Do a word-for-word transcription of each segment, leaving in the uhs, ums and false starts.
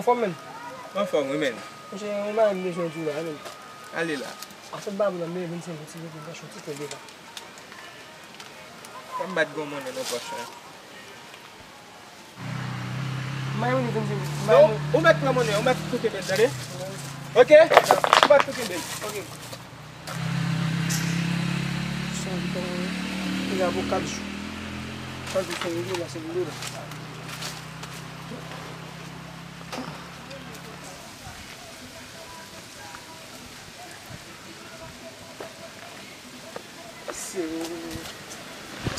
Anfòm, menm? Anfòm, wi, menm. Monchè, yon bagay m bezwen di w la, menm. Ale la. Afè babou la, m bezwen vennsenk goud, silvouplè, m ka chonti pè devan. Fè m bat gwo monnen nan pòch mwen. M bay ou li vennsenk goud. Non, ou mèt pran monnen, ou mèt tou kenbe l, tande? Ok? Ou mèt tou kenbe l. Ok. San goud, piga pou kat jou. Kat jou, san goud la, san goud la.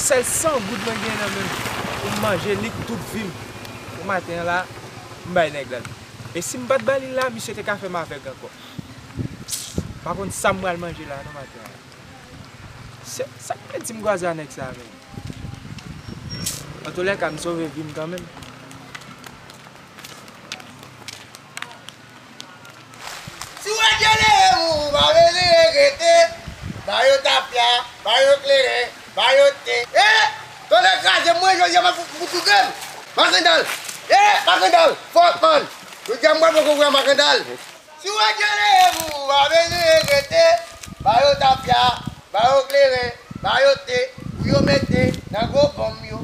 Sèl san goud mwen gen nan men m pou m manje lik tout vi m. Pou maten an la, m bay nèg la l. E si m pa t ba li l la, misye te ka fè m avèg ankò. M pa konn sa m pral manje la non maten an. Se, sa k fè di m kwaze a nèg sa menm? Antoulèka, m sove vi m kanmenm. Si w wè dye lere moun, ou pa bezwen regrete. Ba yo tafya, ba yo kleren, ba yo te. E! Tonnè kraze m, mwen jodi a m ap fout toufe m. Makandal! E! Makandal! Fòk, man! Jodi a m pral pran kokorat Makandal. Si w wè dye lere moun, ou pa bezwen regrete. Ba yo tafya, ba yo kleren, ba yo te, pou yo mete nan gwo bonm yo.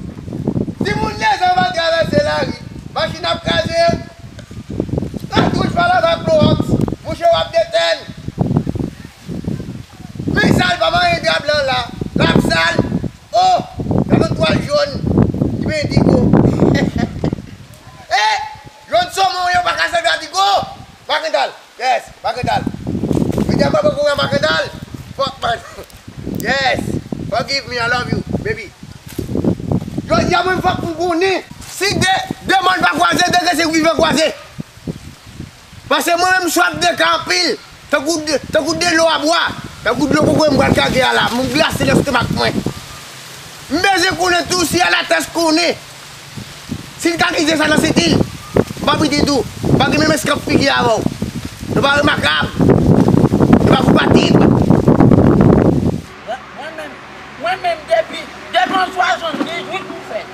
Timoun lezòm ap travèse lari, machin ap kraze yo. Katouch pa lave ak klowòks, mouche w ap detèn. Men sal pa manyen dra blan la, l ap sal. O! Gade yon twal jòn, ki ben digo. E! Jòn somon yo pa ka sèvi a digo. Makandal. Yes, Makandal. Jodi a m ap pran kokorat Makandal. Fuck man. Yes. Forgive me, I love you, baby. Jodi a mwen fòk m konnen. Si de, de mòn pa kwaze, de resi rive kwaze. Paske mwen menm swa m deka anpil. Tankou de, tankou delo a bwa. Tankou dlo kokoye m pral kage a la. M glase lestomak mwen. M bezwen konnen tou si Alatès konnen. Si l ka kize sa nan senti l, m pa pitit ou, m pa gen menm eskanp figi avè w. Nou pa remakab. Nou pa konpatib. Mwen, mwen menm, mwen menm depi, depi an swasanndizuit m fèt.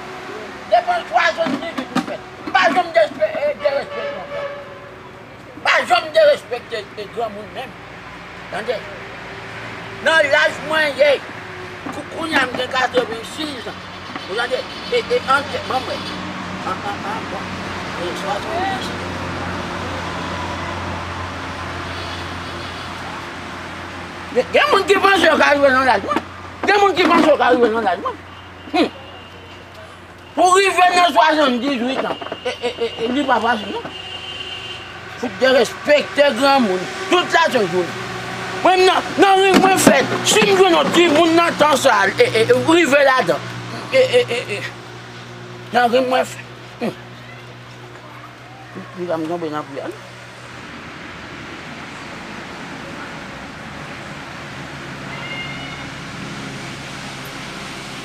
Depi an swasanndizuit m fèt. M pa janm despe-, e, derespekte yon fanm. Pa janm derespekte granmoun menm. Tande. Nan laj mwen ye, kou-, kounye a m gen katrevensis an. Ou tande? E, e, an, ban m wè. An, an, an, bon. E, swasanndizuit. Gen, gen moun ki panse yo ka rive nan laj mwen. Gen moun ki panse yo ka rive nan laj mwen. Hmm. Pou rive nan swasanndizuit an, e, e, e, e, li pa fasil, non. Fout derespekte granmoun. Tout lajan jounen. Mwen, nan, nan ri mwen fèt, si m jwenn yon timoun nan tan sa, e, e, e, rive ladan. E, e, e, e. Nan ri mwen fèt. Hmm. Li pa m tonbe nan pri a, non.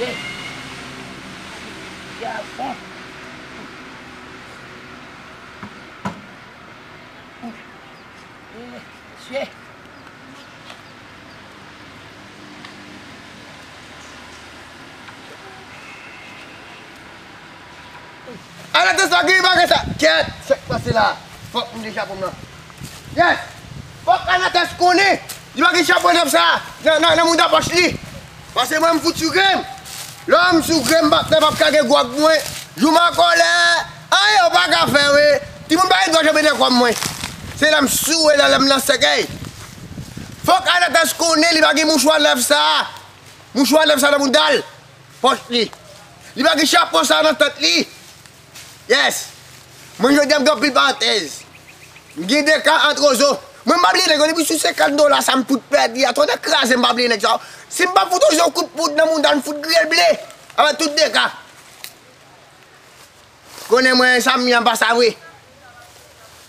Ye. Ye a fon. Ye, mesye. Anates pa gen bagay sa. Kyèt, sa k pase la? Fòk m gen chapo m nan. Yes! Fòk Anates konnen li pa gen chapo nèf sa nan, nan, nan mouda pòch li. Paske mwen, m fout sou grenn. Lè m sou grenn, m p ap, m p ap ka gen gwo ak mwen. Jou m an kòlè. Anyen ou pa ka fè, wi. Timoun pa gen dwa janbe nan kò m, mwen. Se lè m sou, e lè, lè m nan sèkèy. Fòk Anates konnen li pa gen mouchwa nèf sa. Mouchwa nèf sa nan mouda l. Pòch li. Li pa gen chapo sa nan tèt li. Yes. Mwen, jodi a, m gen anpil parantèz. M gen de ka ant rozo. Mwen, m pa bliye nèg yo, depi sou senkant dola sa m fout pèdi a, tonnè kraze, m pa bliye nèg sa yo. Si m pa fout rozo yon kout poud nan mouda l, m fout griye l ble. Avèk tout de ka. Konnen mwen, sa m ye a, m pa sa vre.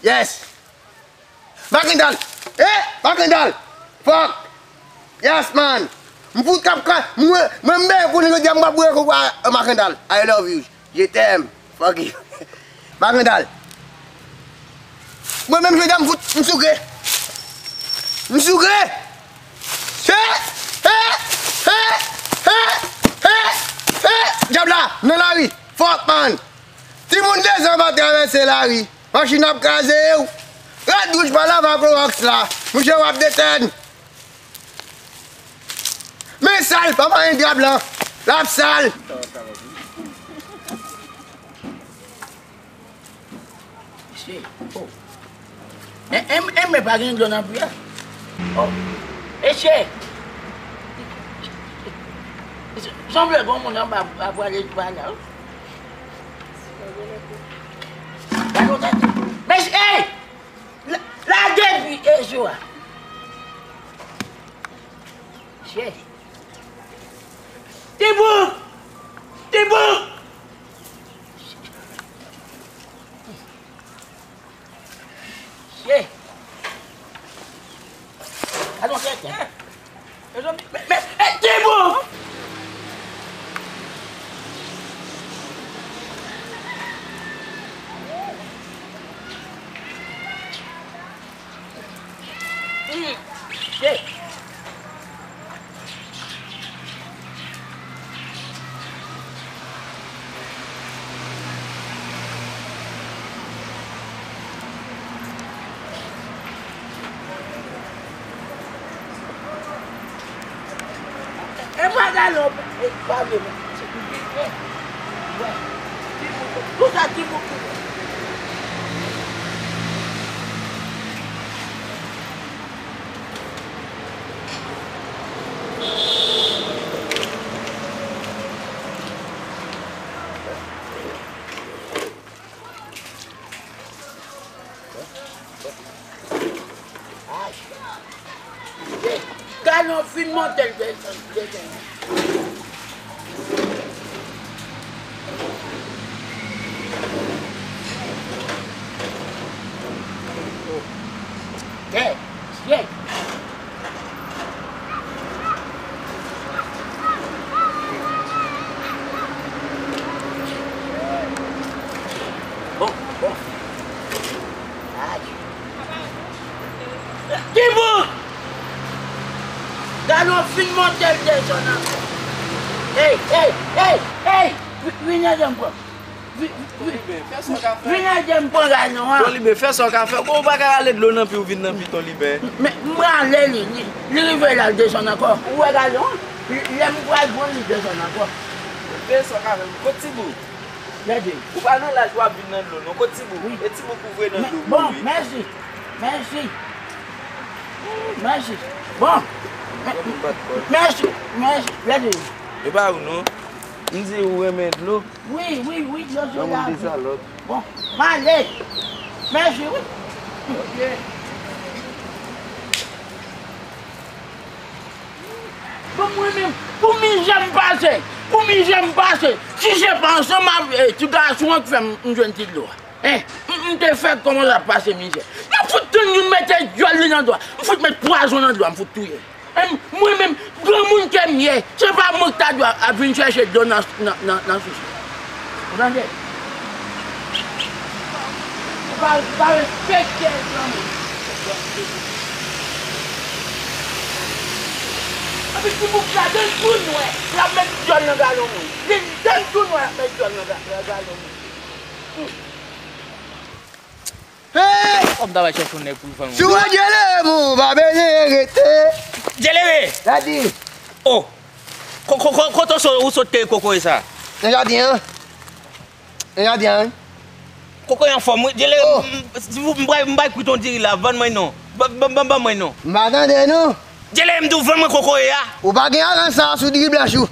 Yes. Makandal! Eh! Makandal! Fuck! Yes, man! M fout k ap ka, mwen, mwen, m byen konnen jodi a m ap bwè koko a Makandal. I love you. Je t'aime. Fuck you. Makandal. Mwen menm jodi a m fout, m souke. M souke! He! He! He! He! He! He! Dyab la, nan lari. Fuck, man! Timoun dezan pa travèse lari. Machin ap kraze w. Rad wouj pa lave ak klowòks la. Mouche w ap detèn. Men sal, pa manyen dra blan. L ap sal. Mesye, oh. E, e, e, men pa gen dlo nan pri a. Oh. Mesye. Sanble gon moun anba a prale pa la, wi. Gade yon tèt. Mesye, ey! La, lage pi, e, jou a. Mesye. Tibou! Tibou! Mesye. Gade yon tèt. Men, men, men, e, Tibou! E pa gade, e pa vle, men. Tout sa Tibou ki fè. Gade yon fin mòtèl desann, desann. Tè, syèl. Bon, bon. Ay. Tibou! Gade yon fin mòtèl desann ankò. Ey, ey, ey, ey! Vi-, vin ede m pran. Vi-, vi-, Toliben, fè sa w ka fè. Vin ede m pran gade non an. Toliben, fè sa w ka fè. Bon, ou pa ka rale dlo nan pi w vin nan pi Toliben. Men, m rale li, li, li rive la, l desann ankò. Ou wè gade non an? Lè m pral pran li desann ankò. Fè sa w ka fè. Kot Tibou? Gade. Ou pa nan laj w ap vin nan dlo non. Kot Tibou? Wi. E Tibou kouvre nan dlo. Bon, wi. Mèsi. Mèsi. Mèsi. Bon. Mèsi, mèsi, mèsi. E pa ou non. M di ou renmen dlo. Wi, wi, wi, dlo se lavi. Bon, m ale. Mèsi, wi. Ok. Bon, mwen menm, pou mizè m pase, pou mizè m pase, si se pa ansanm avèk ti gason an k fè m, m jwenn ti dlo a. Hein, m, m te fèk kòmanse ap pase mizè. M ap fout tann youn mete dyòl li nan dlo a. M fout met pwazon nan dlo a, m fout touye. Hein, mwen menm, granmoun ke m ye, se pa mwen k ta dwe ap vin chèche dlo nan, nan, nan, nan sous la. Ou tande? Ou pa, pa respekte granmoun. Epi ti bouk la, dan l tou nwè, l ap met dyòl nan galon moun. Li dan l tou nwè, l ap met dyòl nan ga-, nan galon moun. Hey! Kòm ta va chèche yon nèg pou l vann. Si w wè Djelere, mon, pa bezwen rete. Djelere! Sa di? Oh! Ko-, ko-, ko-, kote w so-, ou sot te kokoye sa? Nan jaden an. Nan jaden an, wi. Kokoye anfòm, wi. Djelere, oh, m, m, m bay, m bay kwit yon diri la, vann mwen non. Ban, ban, ban, ban mwen non. M pa tande non. Djelere, m di w vann mwen kokoye a. Ou pa gen aran sa sou diri blanch ou.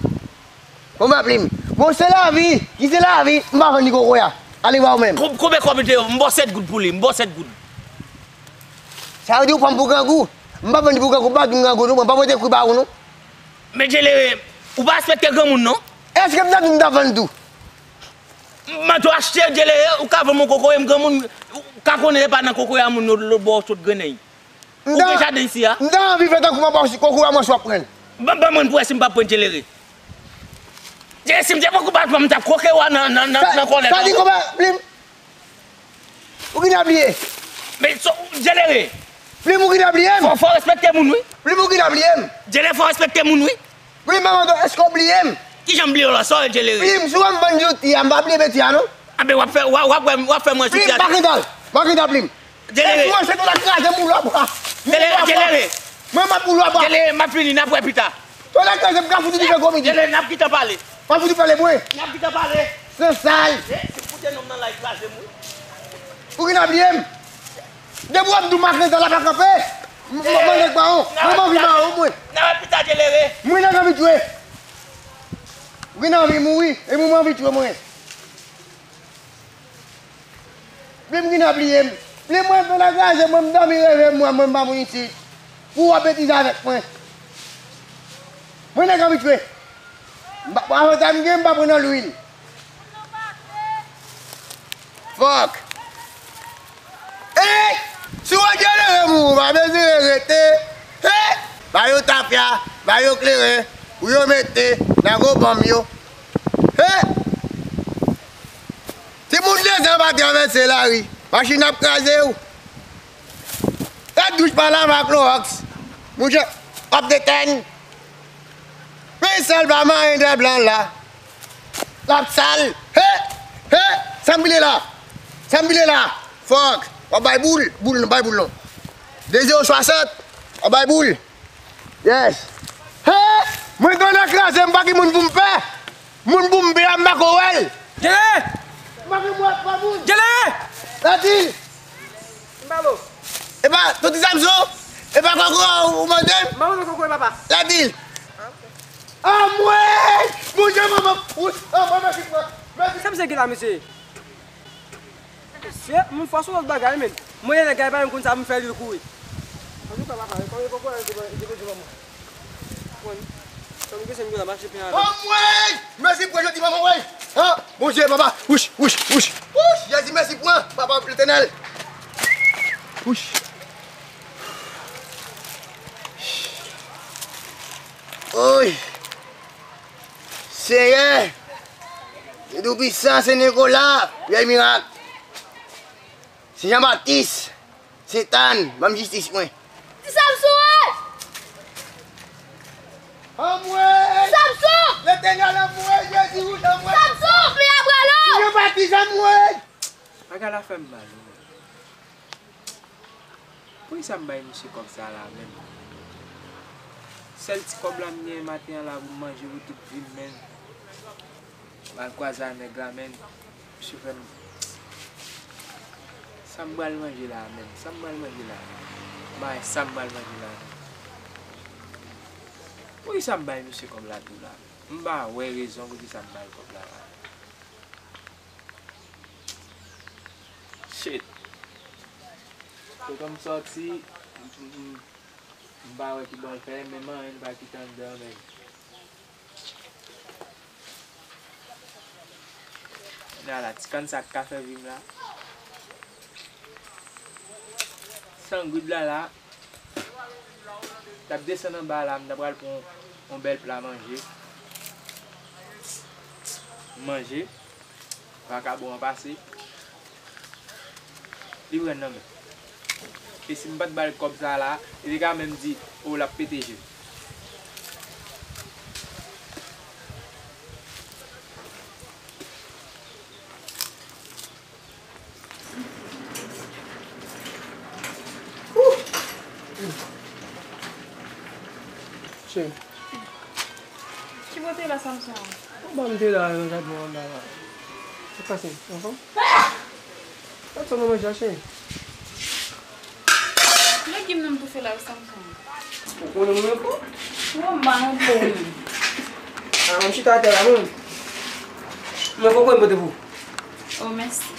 Bon, pa plim. Bon, se lavi. Ki se lavi? M pa vann li kokoye a. Ale ba ou menm. Ko-, konbyen kòb li te ye? M ba w sèt goud pou li. M ba w sèt goud. Sa vle di ou pran m pou grangou? M pa vann li pou grangou, m pa vin grangou, non, mwen pa pote kwi ba ou, non. Men Djelere, ou pa respekte granmoun, non. Èske m ta di m ta vann tou? M te achte Djelere, ou ka vann mwen kokoye, m granmoun, ou ka konnen se pa nan kokoye a moun lòt bò sot grennen. Ou gen jaden isi a? M ta anvi fè tankou m ap ba w kokoye a mwen si w ap pran l. Ban, ban mwen pou wè si m p ap pran Djelere. Djelere, si m te pran kou bat mwen, m t ap kwoke w a nan, nan, nan, nan kòlèt la. Sa di kòman, Plim? Ou gentan bliye? Men, so, Djelere. Plim, ou gentan bliye m? Fò, fò respekte moun, wi. Plim, ou gentan bliye m? Djelere, fò respekte moun, wi. Plim, m a mande w, èske w bliye m? Kijan m bliye w la? Sa w ye, Djelere? Plim, si w wè m vann zouti a, m pa bliye beti a, non. Anben, w ap fè, w ap, w ap, w ap fè mwen zouti a. Plim, pa gentan, pa gentan, Plim. Djelere. Èske w se ton ap kraze m pou lwa bwa? Djelere, Djelere. Mwen, m ap pou lwa bwa. Djelere, m ap vini, n ap wè pita. Ton ap kraze m, m ka fout ou dife komedi. Djelere, n ap gentan pale. M ap fout ou pale, mwen. N ap gentan pale. Sansal. E, si m koute nonm nan la, li kraze m, wi. Ou gentan bliye m? Depi w ap di w m a gentan la pa kanpe. M, m, mwen nèg mawon. Mwen m anvi mawon, mwen. N a wè pita, Djelere. Mwen nèg anvi tchwe. Ou gentan anvi mouri. E mwen m anvi tchwe, mwen. Plim gentan bliye m. Plim mwen fè nan kraze, mwen m dòmi reve m wè mwen m pa moun isit. Pou w ap betize avèk mwen. Mwen nèg abitye. M pa, avantaj m gen, m pa pran nan lwil. Fòk. Ey! Si w wè Djelere mouri, w pa bezwen rete. Hey! Ba yo tafya, ba yo kleren, pou yo mete nan gwo banm yo. Hey! Timoun de zan pa travèse lari, machin ap kraze w. Tèt douch pa lave ak klowòks. Mouche, w ap detèn. Peyi sal pa manyen dè blan la. L ap sal. He! He! Sa m pile la? Sa m pile la? Fòk. W ap bay boul. Boul non, bay boul non. De zewo swasant. W ap bay boul. Yes. He! Mwen grann an kraze m, pa gen moun pou m pè. Moun pou m pè a, m pa ko wè l. Djelere! M pa gen moun pa moun. Djelere! Latil! M pa lo. E pa, Tonton Samson? E pa kòkò ou mande m? M pa mande kòkò, papa. Latil! Anmwey! Bondye, manman! Wi, anmwey, mèsi, mèsi. Sa misye gen la, mesye? Mesye, moun fò se yon lòt bagay, men. Mwen, nèg la, pa menm konn sa pou m fè li kouri. Antouka, papa, kòm e poko, e poko, e poko, manman. Mwen, sa m gen, se m gen la, mache pen avè. Anmwey! Mèsi pou jodi, manman, wey! An, Bondye, papa! Wouch, wouch, wouch! Wouch! Jezi, mèsi pou an, papa Letènèl! Wouch! Oy! Senyè, Dye Toupisan, Sen Nikola, Pyè Mirak, Sen Jan Batis, Sentàn, ban m jistis mwen. Ti Samson, ey! Anmwey! Ti Samson! Letènèl, anmwey! Jezi, wouch, anmwey! Samson! Pyè a prale! Sen Jan Batis, anmwey! Bagay la fè m mal, wi. Poukisa m bay misye kòb sa la menm? Sèl ti kòb la m genyen maten an la pou m manje pou tout vi m menm. M al kwaze a nèg la menm. Misye fè m. Sa m pral manje la menm? Sa m pral manje la? M pa wè sa m pral manje la menm. Poukisa m bay misye kòb la tou la? M pa wè rezon poukisa m ba l kòb la la. Shit. Kote m sòti, m, m, m, m pa wè ki bò l fè, menm anyen li pa kite anndan menm. Kounye a la, ti kann sa k ka fè vi m la. San goud la la, t ap desann anba la, m ta pral pran yon, yon bèl pla manje. Manje. Vakabon an pase. Li pran nan men. E si m pa t ba l kòb sa la, li te ka menm di, o, l ap pete je. Cheri. Ki bò w te la, Samson? Bon, m te la nan jaden an anba la. Sa k pase? Anfòm? Gad sa w nan manje a, cheri. Legim nan m toufe la, Samson. Ou konnen mwen ankò? Ou anba non, pou ou menm. Ah, m chita atè la, mwen. Mwen konprann pote pou ou. Oh, mèsi.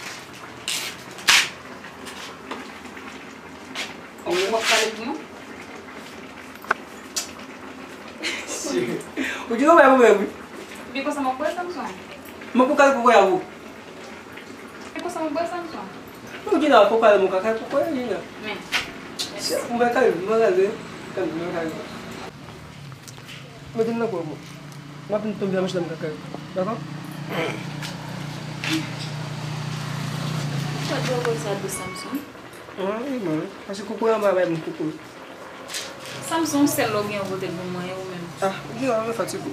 Oh, w ap pale pou mwen? Ou di nou bay pou mwen, wi. Byen konsa m ap pran Samson. Mwen pou kal pou mwen avou. E konsa m ap pran Samson. Ou di la, pou kal mwen kal pou mwen, di la. Men. Se pou mwen kal, mwen kal, mwen kal. Mete m nan kò mwen. M ap vin tonbe nan machin nan m ka kay. Dakò? Sa djòl sa dous, Samson? Ah, wi, mwen. Paske koukou anba bay moun koukou. Samson, sèl lè w gen yon kote pou mwen, ou menm. Ah, ou gen anyen fatige.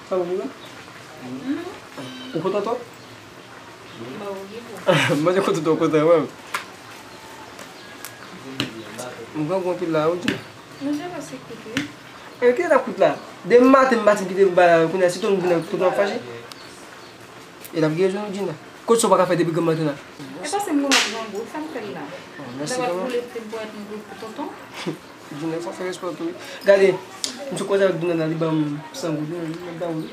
Sa w vle? Ou kontan twòp? Mwen te kontan twòp kontan, wi. M pran gwo anpil la, ou di. Manje pa se kout, wi. E ki ta kout la? Demen maten, m pati kite pou bay la, kounye a, si tonton vin, tonton ap fache. E l ap gen rezon, ou di la. Kot sa w pa ka fè depi granm maten la? E pase m gwo map janbo, sa m fè l la. Mèsi kanmenm. Mwen boule plim pou èt m pou tonton. Djounen fò fè respè w tou wi. Gade, m sou koze avèk Dounana, li ban m san goud, wi, m ap ba ou li.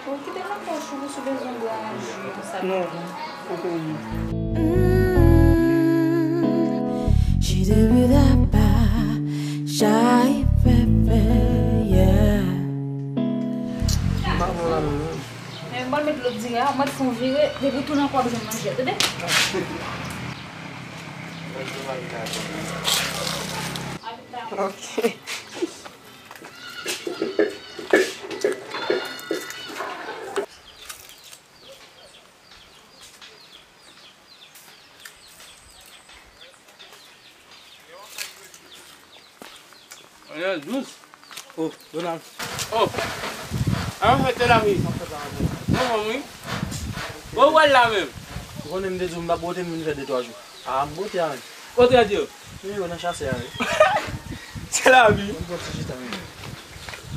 Bon, kite nan pòch ou, si w bezwen bwè yon ji konsa. Non, ok. Mm, she do that ba, shy pepe, yeah. M pa bon la menm non. Men m pral met lòt vire a, m ap fè yon vire, depi w tounen ankò w ap jwenn manje, tande? Ok. Anyen dous. Oh, Donald. Oh. An fèt, se la vi. Mwen, mwen, wi. Bon, ou wè l la menm. Ou konnen m te di w m t ap bwote m vin fè de twa jou. Ah, m bwote a menm. Kote di yo? Wi, yo nan chasè a, wi. Se la vi. Mwen pran ti chita menm.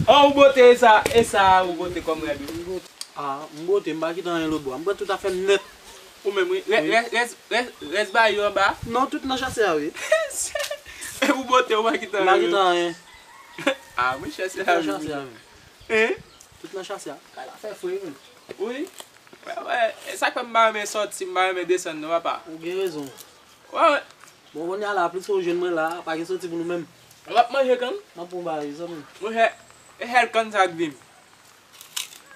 Oh, ou bwote e sa, e sa, ou bwote kòm rèd, wi. Ah, m bwote, m pa kite anyen lòtbò a. M pran tout afè m nèt. Ou menm, wi. Rès, wi. Rès, rès, rès, rès bagay yo anba? Non, tout nan chasè a, wi. E pou bwote, ou pa kite anyen. M pa kite anyen. Ah, mwen chèche la, wi. Tout nan chasè a, wi. Hein? Tout nan chasè a. Kay la fè fre, wi. Wi. Wè, wè. E sa k fè m pa renmen sòti, m pa renmen desann, non, papa. Ou gen rezon. Wè, wè. Bon, kounye a la, plis ou jwenn mwen la, pa gen sòti pou nou menm. W ap manje kann? M ap pran bagay, zanmi. Monchè, e sèl kann sa k di m.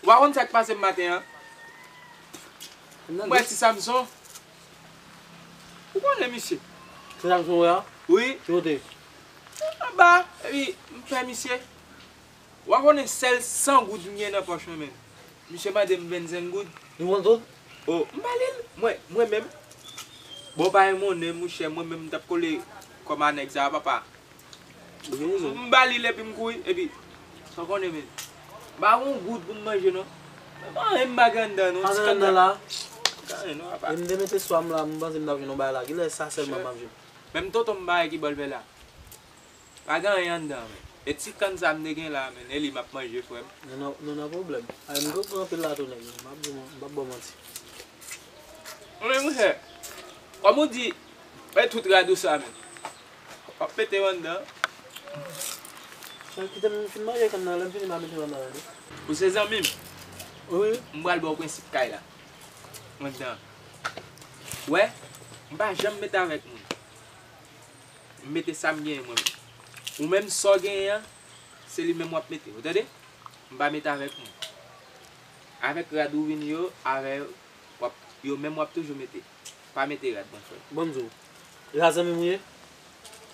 Ou pa konn sa k pase m maten an? M wè ti Samson. Ou konnen misye? Ti Samson wè a? Wi. Ki kote? Anba, epi m fè misye. Ou pa konnen sèl san goud m gen nan pòch mwen menm. Misye mande m vennsenk goud. Li pran tout? O, m ba li l. Mwen, mwen menm. Bon, pa gen monnen, monchè, mwen menm m t ap kole kòm a nèg sa a, papa. Ou gen rezon. M ba li l epi m kouri, epi, sa w konnen, men. M pa gen yon goud pou m manje, non. Men pa anyen m pa gen anndan, non. Ti kann la. Pa gen anyen, non, papa. E m te mete swa m la, m panse m t ap jwenn yon bagay la. Kilè sa sèlman m ap jwenn? Menm tonton m pa wè ki bò l fè la. Pa gen anyen anndan, men. E ti kann sa m te gen la, men, e li m ap manje, frè m. Nou nan, nou nan pwoblèm. Ay, m konprann anpil la tou, nèg. M ap di w, m p ap ba w manti. Mwen, monchè, kòm ou di, wè tout radou sa, men. W ap mete yo anndan. Kite m fin manje kòm nan, lè m fini, m a mete yo anndan la, wi. Ou se zanmi m? Wi. M pral ba w prensip kay la. Anndan. Wè, m pa janm mete avèk moun. M mete sa m genyen mwen menm. Ou menm, sa w genyen an, se li menm w ap mete. Ou tande? M pa mete avèk moun. Avèk rad ou vini yo, avè w ap, yo menm w ap toujou mete. Pa mete rad, monchè. Bon, m di w, rad zanmi m ou ye?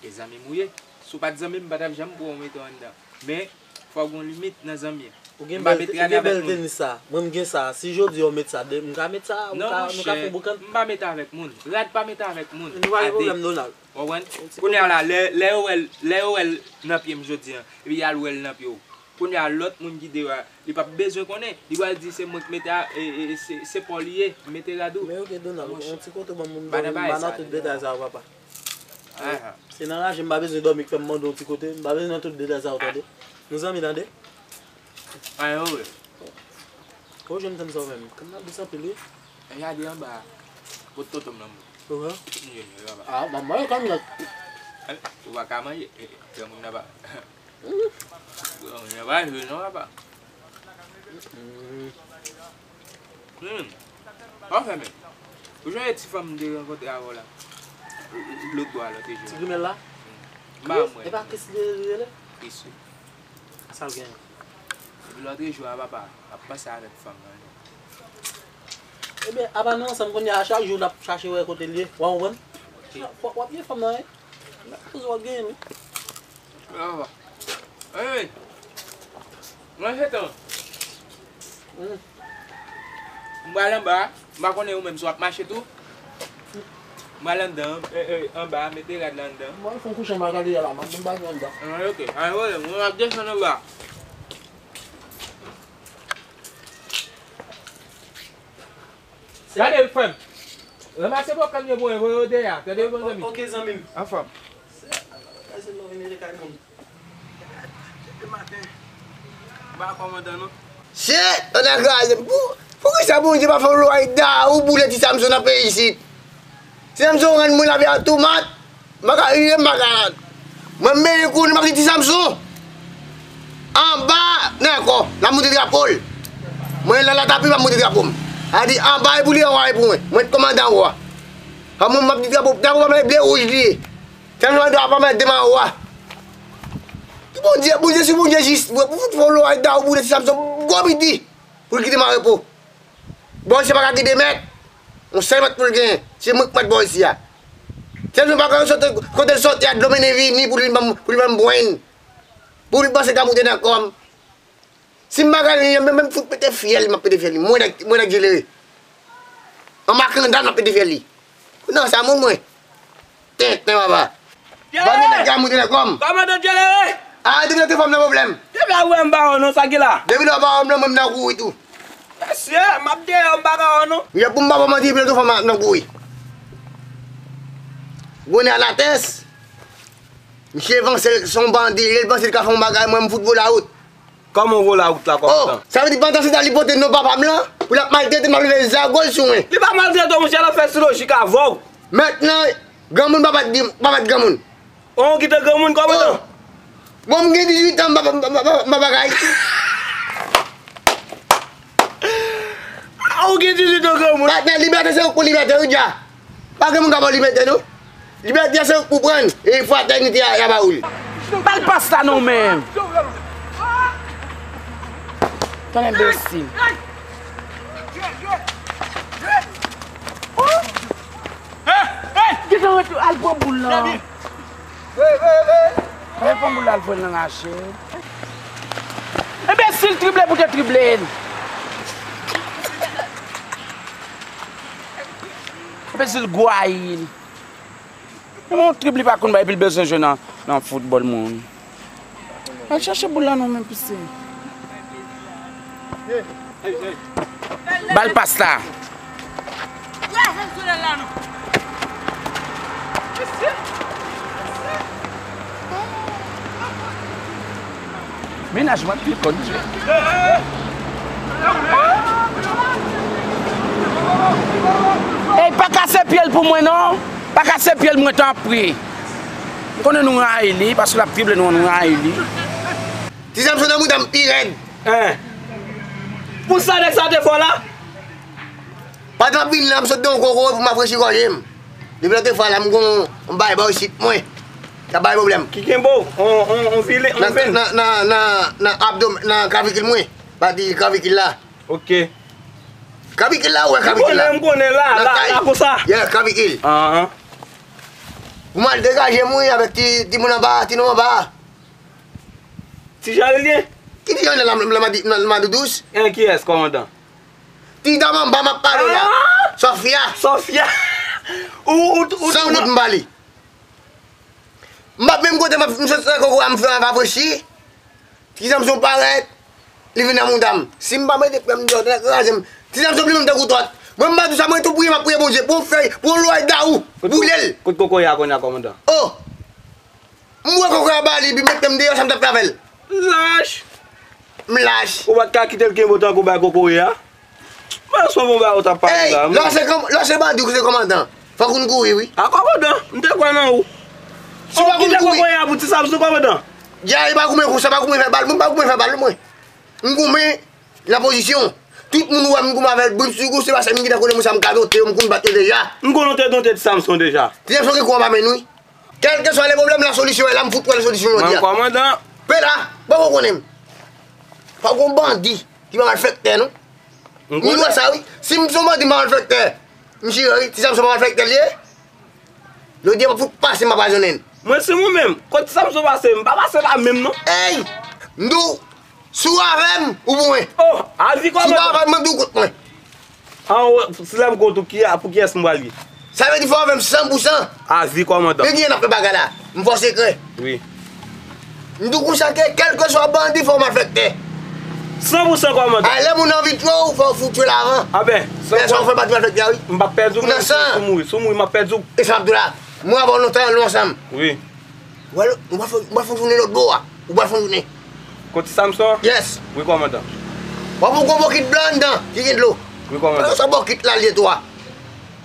E zanmi m ou ye. Si w pa t zanmi m, m pa t ap janm pran w mete w anndan. Men, fò w gen yon limit nan zanmi an. Ou gen bèl, ou gen bèl tenis sa. Mwen, m gen sa. Si jodi a w met sa, de, m ka met sa, ou ka, nou ka fè boukan. Non, monchè, m pa mete avèk moun. Rad pa mete avèk moun. Nou pa gen pwoblèm, Donald. Ou konprann? Kounye a la, lè, lè yo wè l, lè yo wè l nan pye m jodi a, epi y al wè l nan pye w. Kounye a, lòt moun ki deyò a, li p ap bezwen konnen. Li pral di se mwen k mete a, e, e, e, se, se pa w li ye, m mete rad ou. Men oke, Donald, yon ti kote ban m, m ba nan tout detay sa yo, papa. Se nan raje, m pa bezwen dòmi k fè m mande yon ti kote, m pa bezwen nan tout detay sa yo, tande. Nou zanmi, tande. Anyen, wi. Kote w jwenn tèm sa w menm? Tèm nan dous anpil, wi. E gade anba a. Kot tonton m nan, m jwenn yo anba. Ah, ban m manje kanmèt. Ou pa ka manje. E, e, granmoun nan pa. Granmoun nan pa jwe non, papa. Hmm. Sa w fè menm? Ou sonje ti fanm m te rankontre avè w la? Lòt bò a, lòt jou a. Ti grimèl la? M pa wè. E pa Chris li rele? Chris, wi. Sa l genyen? Depi lòt jou a, papa, m ap panse avèk fanm nan. Ebyen, apa nou ansanm kounye a, chak jou n ap chache wè kote l ye. W a konprann? Fò w ap ye fanm nan, wi. N ap poze w ap genyen, wi. Papa. Wi, wi. Mwen se tan. Hmm. M pral anba a. M pa konnen ou menm si w ap mache tou. M pral anndan, e, e, anba a, mete rad la anndan. Mwen fè yon kouche m a gade a la, m ap vin ba nou anndan. Ah, ok. Anyen pwoblèm, mwen ap desann anba a. Gade, frè m. Ranmase bòkàn yo pou mwen, voye yo dèyè a. Tande, bon zanmi. Ok, zanmi m. Anfòm. Se, se lè w vin rete kay moun. Depi maten, m pa kòmandan non. Shit! Tonnè kraze m. Pou, poukisa Bondye pa fè yon lwa da ou boule ti Samson nan peyi isit? Ti Samson rann mwen lavi a tou mat. M pa ka rive, m pa ka. Mwen, m benyen kouri, m ap di ti Samson. Anba, nan kò, l ap moute drapo l. Mwen, la, la tapi, m ap moute drapo m. Sa di, anba e pou li, anwo e pou mwen. Mwen, kòmandan anwo a. Sa mwen, m ap di drapo, drapo pa mwen, ble wouj li ye. Ti Samson pa mwen, demen anwo a. Ki Bondye, Bondye, si Bondye jis, pou fout fè yon lwa da ou boule ti Samson, gwo piti, pou l kite m an repo. Bò isi a pa ka gen de mèt. Yon sèl mèt pou l genyen. Se mwen k mèt bò isi a. Sèl mwen pa ka sot kote l soti a, dlo mennen vini pou li ban m, pou li ban m bwenn. Pou li panse ka moute nan kò m. Si m pa ka li, menm, menm fout pete fyèl, m ap pete fyèl li. Mwen nèg, mwen nèg Djelere. An makandal, m ap pete fyèl li. Non, sa moun mwen. Tenten, papa. Djelere! Ban m nèg la moute nan kò m. Kòmandan Djelere! Ah, depi lòt fwa m nan pwoblèm. Depi a ou wè m ba ou non, sa ki la? Depi lè w ba ou m nan, mwen m nan kouri tou. Mesye, m ap deyò, m pa ka wè w non. Yè pou m pa ba w manti, depi lòt fwa m nan kouri. Bonè a la tès. Misye vanse l, se yon bandi, li panse li ka fè yon bagay, mwen m fout vola wout. Kòman w vola wout la, kòmandan? Oh, sa vle di pandan se tan li pote non papa m lan, pou l ap maltrete m, ap leve zago l sou mwen. Li pa maltrete w, monchè, l ap fè sou lojik avè w. Mentnan, granmoun pa bat di, pa bat granmoun. On kite granmoun, kòmandan? Oh. Bon, m gen dizuit an, m pa, m pa, m pa, m pa bagay. Ah, ou gen dizuit an, granmoun? Patnè, libète se ou k pou libète, wi, dja. Pa gen moun k ap ba w libète, non. Libète a se ou k pou pran l. E fratènite a, y a ba ou l. Bal pas la non, men. Tande enbesil. Gentan ret al pran boul la. Al pran boul la, al voye l nan rache. Enbesil, trible pou te trible l. Enbesil, gwayi l. Yon trip li pa konn bay, epi l bezwen jwe nan, nan foutbòl, moun. Al chache boul la non, men, pise. Bal pas la. Mennaj mwen pi konn jwe. Ey, pa kase pye l pou mwen non. Pa kase pye l mwen, tanpri. M konnen nou rayi li, paske l ap trible nou, nou rayi li. Ti Samson nan mouda m pi rèd. Hein. Pou sa nèg sa te fè w la? Pandan m ap vin la, m sot de yon koko pou m rafrechi gòje m. Depi lòt fwa la, m gon yon bay bò isit mwen. Sa bay pwoblèm. Ki kenbe w? On, on, on vilen, on venn? Nan, nan, nan, nan, nan abdom-, nan klavikil mwen. Pati klavikil la. Ok. Klavikil la, ou wè klavikil la. M konnen, m konnen la, la, la konsa. Yeah, klavikil. Ahan. Pou m al degaje m, wi, avèk ti, ti moun anba, ti nonm anba. Ti Jan li ye? Ki ti Jan nan, nan, nan, nan, nan Doudous? En, kiyès, kòmandan? Ti dam anba m ap pale w la. Ah! Sofia. Sofia. Ou, ou, ou, san ou goud m ba li. M p ap menm kote m ap, m sot nan koko a, m fè rafrechi. Ti Samson parèt, li vin nan mouda m. Si m pa mete pran m deyò, nèg kraze m. Ti Samson pli menm tankou twat. Mwen m pa di sa, mwen tou priye, m ap priye Bondye. Pou yon fèy, pou yon lway dawou, boule l. Kot kokoye a kounye a, kòmandan? Oh! M wè kokoye a ba li, epi mete m deyò, sa m t ap fè avè l? Lach! M lach. Ou pa t ka kite l kenbe w tankou bay kokoye a? Mwen sou bon bagay ou t ap pale la. Lè w se kòm-, lè w se bandi ou se kòmandan, fòk ou kouri, wi. A kòmandan, m te kwè nan ou. Si w pa kouri, kouri. Kite kokoye a pou ti Samson, kòmandan. Djay pa goumen konsa, pa goumen fè bal, mwen pa goumen fè bal, mwen. M goumen nan pozisyon. Tout moun wè m goumen avè l, brim sou gou, se paske m gentan konnen moun sa m ka donte yo, m konn bat yo deja. M konn ou te donte ti Samson deja. Ti Samson gen kou anba men l, wi. Kèlkeswa le pwoblèm, la solisyon e la, m fout wè solisyon jodi a. Mwen kòmandan. Pe la, bon, ou konnen m. Pa gon bandi ki pa malfektè, non. M wè sa, wi. Si m se yon bandi, m pa malfektè. M jire, wi. Ti Samson pa malfektè, li ye. Jodi a, m ap fout pase, m ap razonnen. Mwen, si mwen menm, kot ti Samson pase, m pa pase la menm, non. Ey! M di w, si w avè m, ou pou mwen. Oh, a vi kòmandan. Si w pa avè m, mwen, m di w kont mwen. An, si lè m kont ou, ki a, pou kiyès m pral ye? Sa vle di fò w avè m san pou san. A vi kòmandan. Men kijan n ap fè bagay la? M fè w sekrè. Wi. M di w konsa ke kèlkeswa bandi fò w malfektè. San pou san kòmandan. A, lè moun anvi twe w, fò w fout twe l avan. A ben, san pou san. Lè sa w fè pati malfektè a, wi. M p ap pèdi w, men si w mouri, si w mouri, m ap pèdi w. E sa m ap di w la, mwen avè w lontan, nou ansanm. Wi. Ou pral, ou pral fè, ou pral fè jounen lòt bò a. Ou pral fè jounen. Kot ti Samson? Yes. Wi, kòmandan. W ap wè yon gwo bokit blan anndan ki gen dlo. Wi, kòmandan. Sa bokit la, li ye tou a.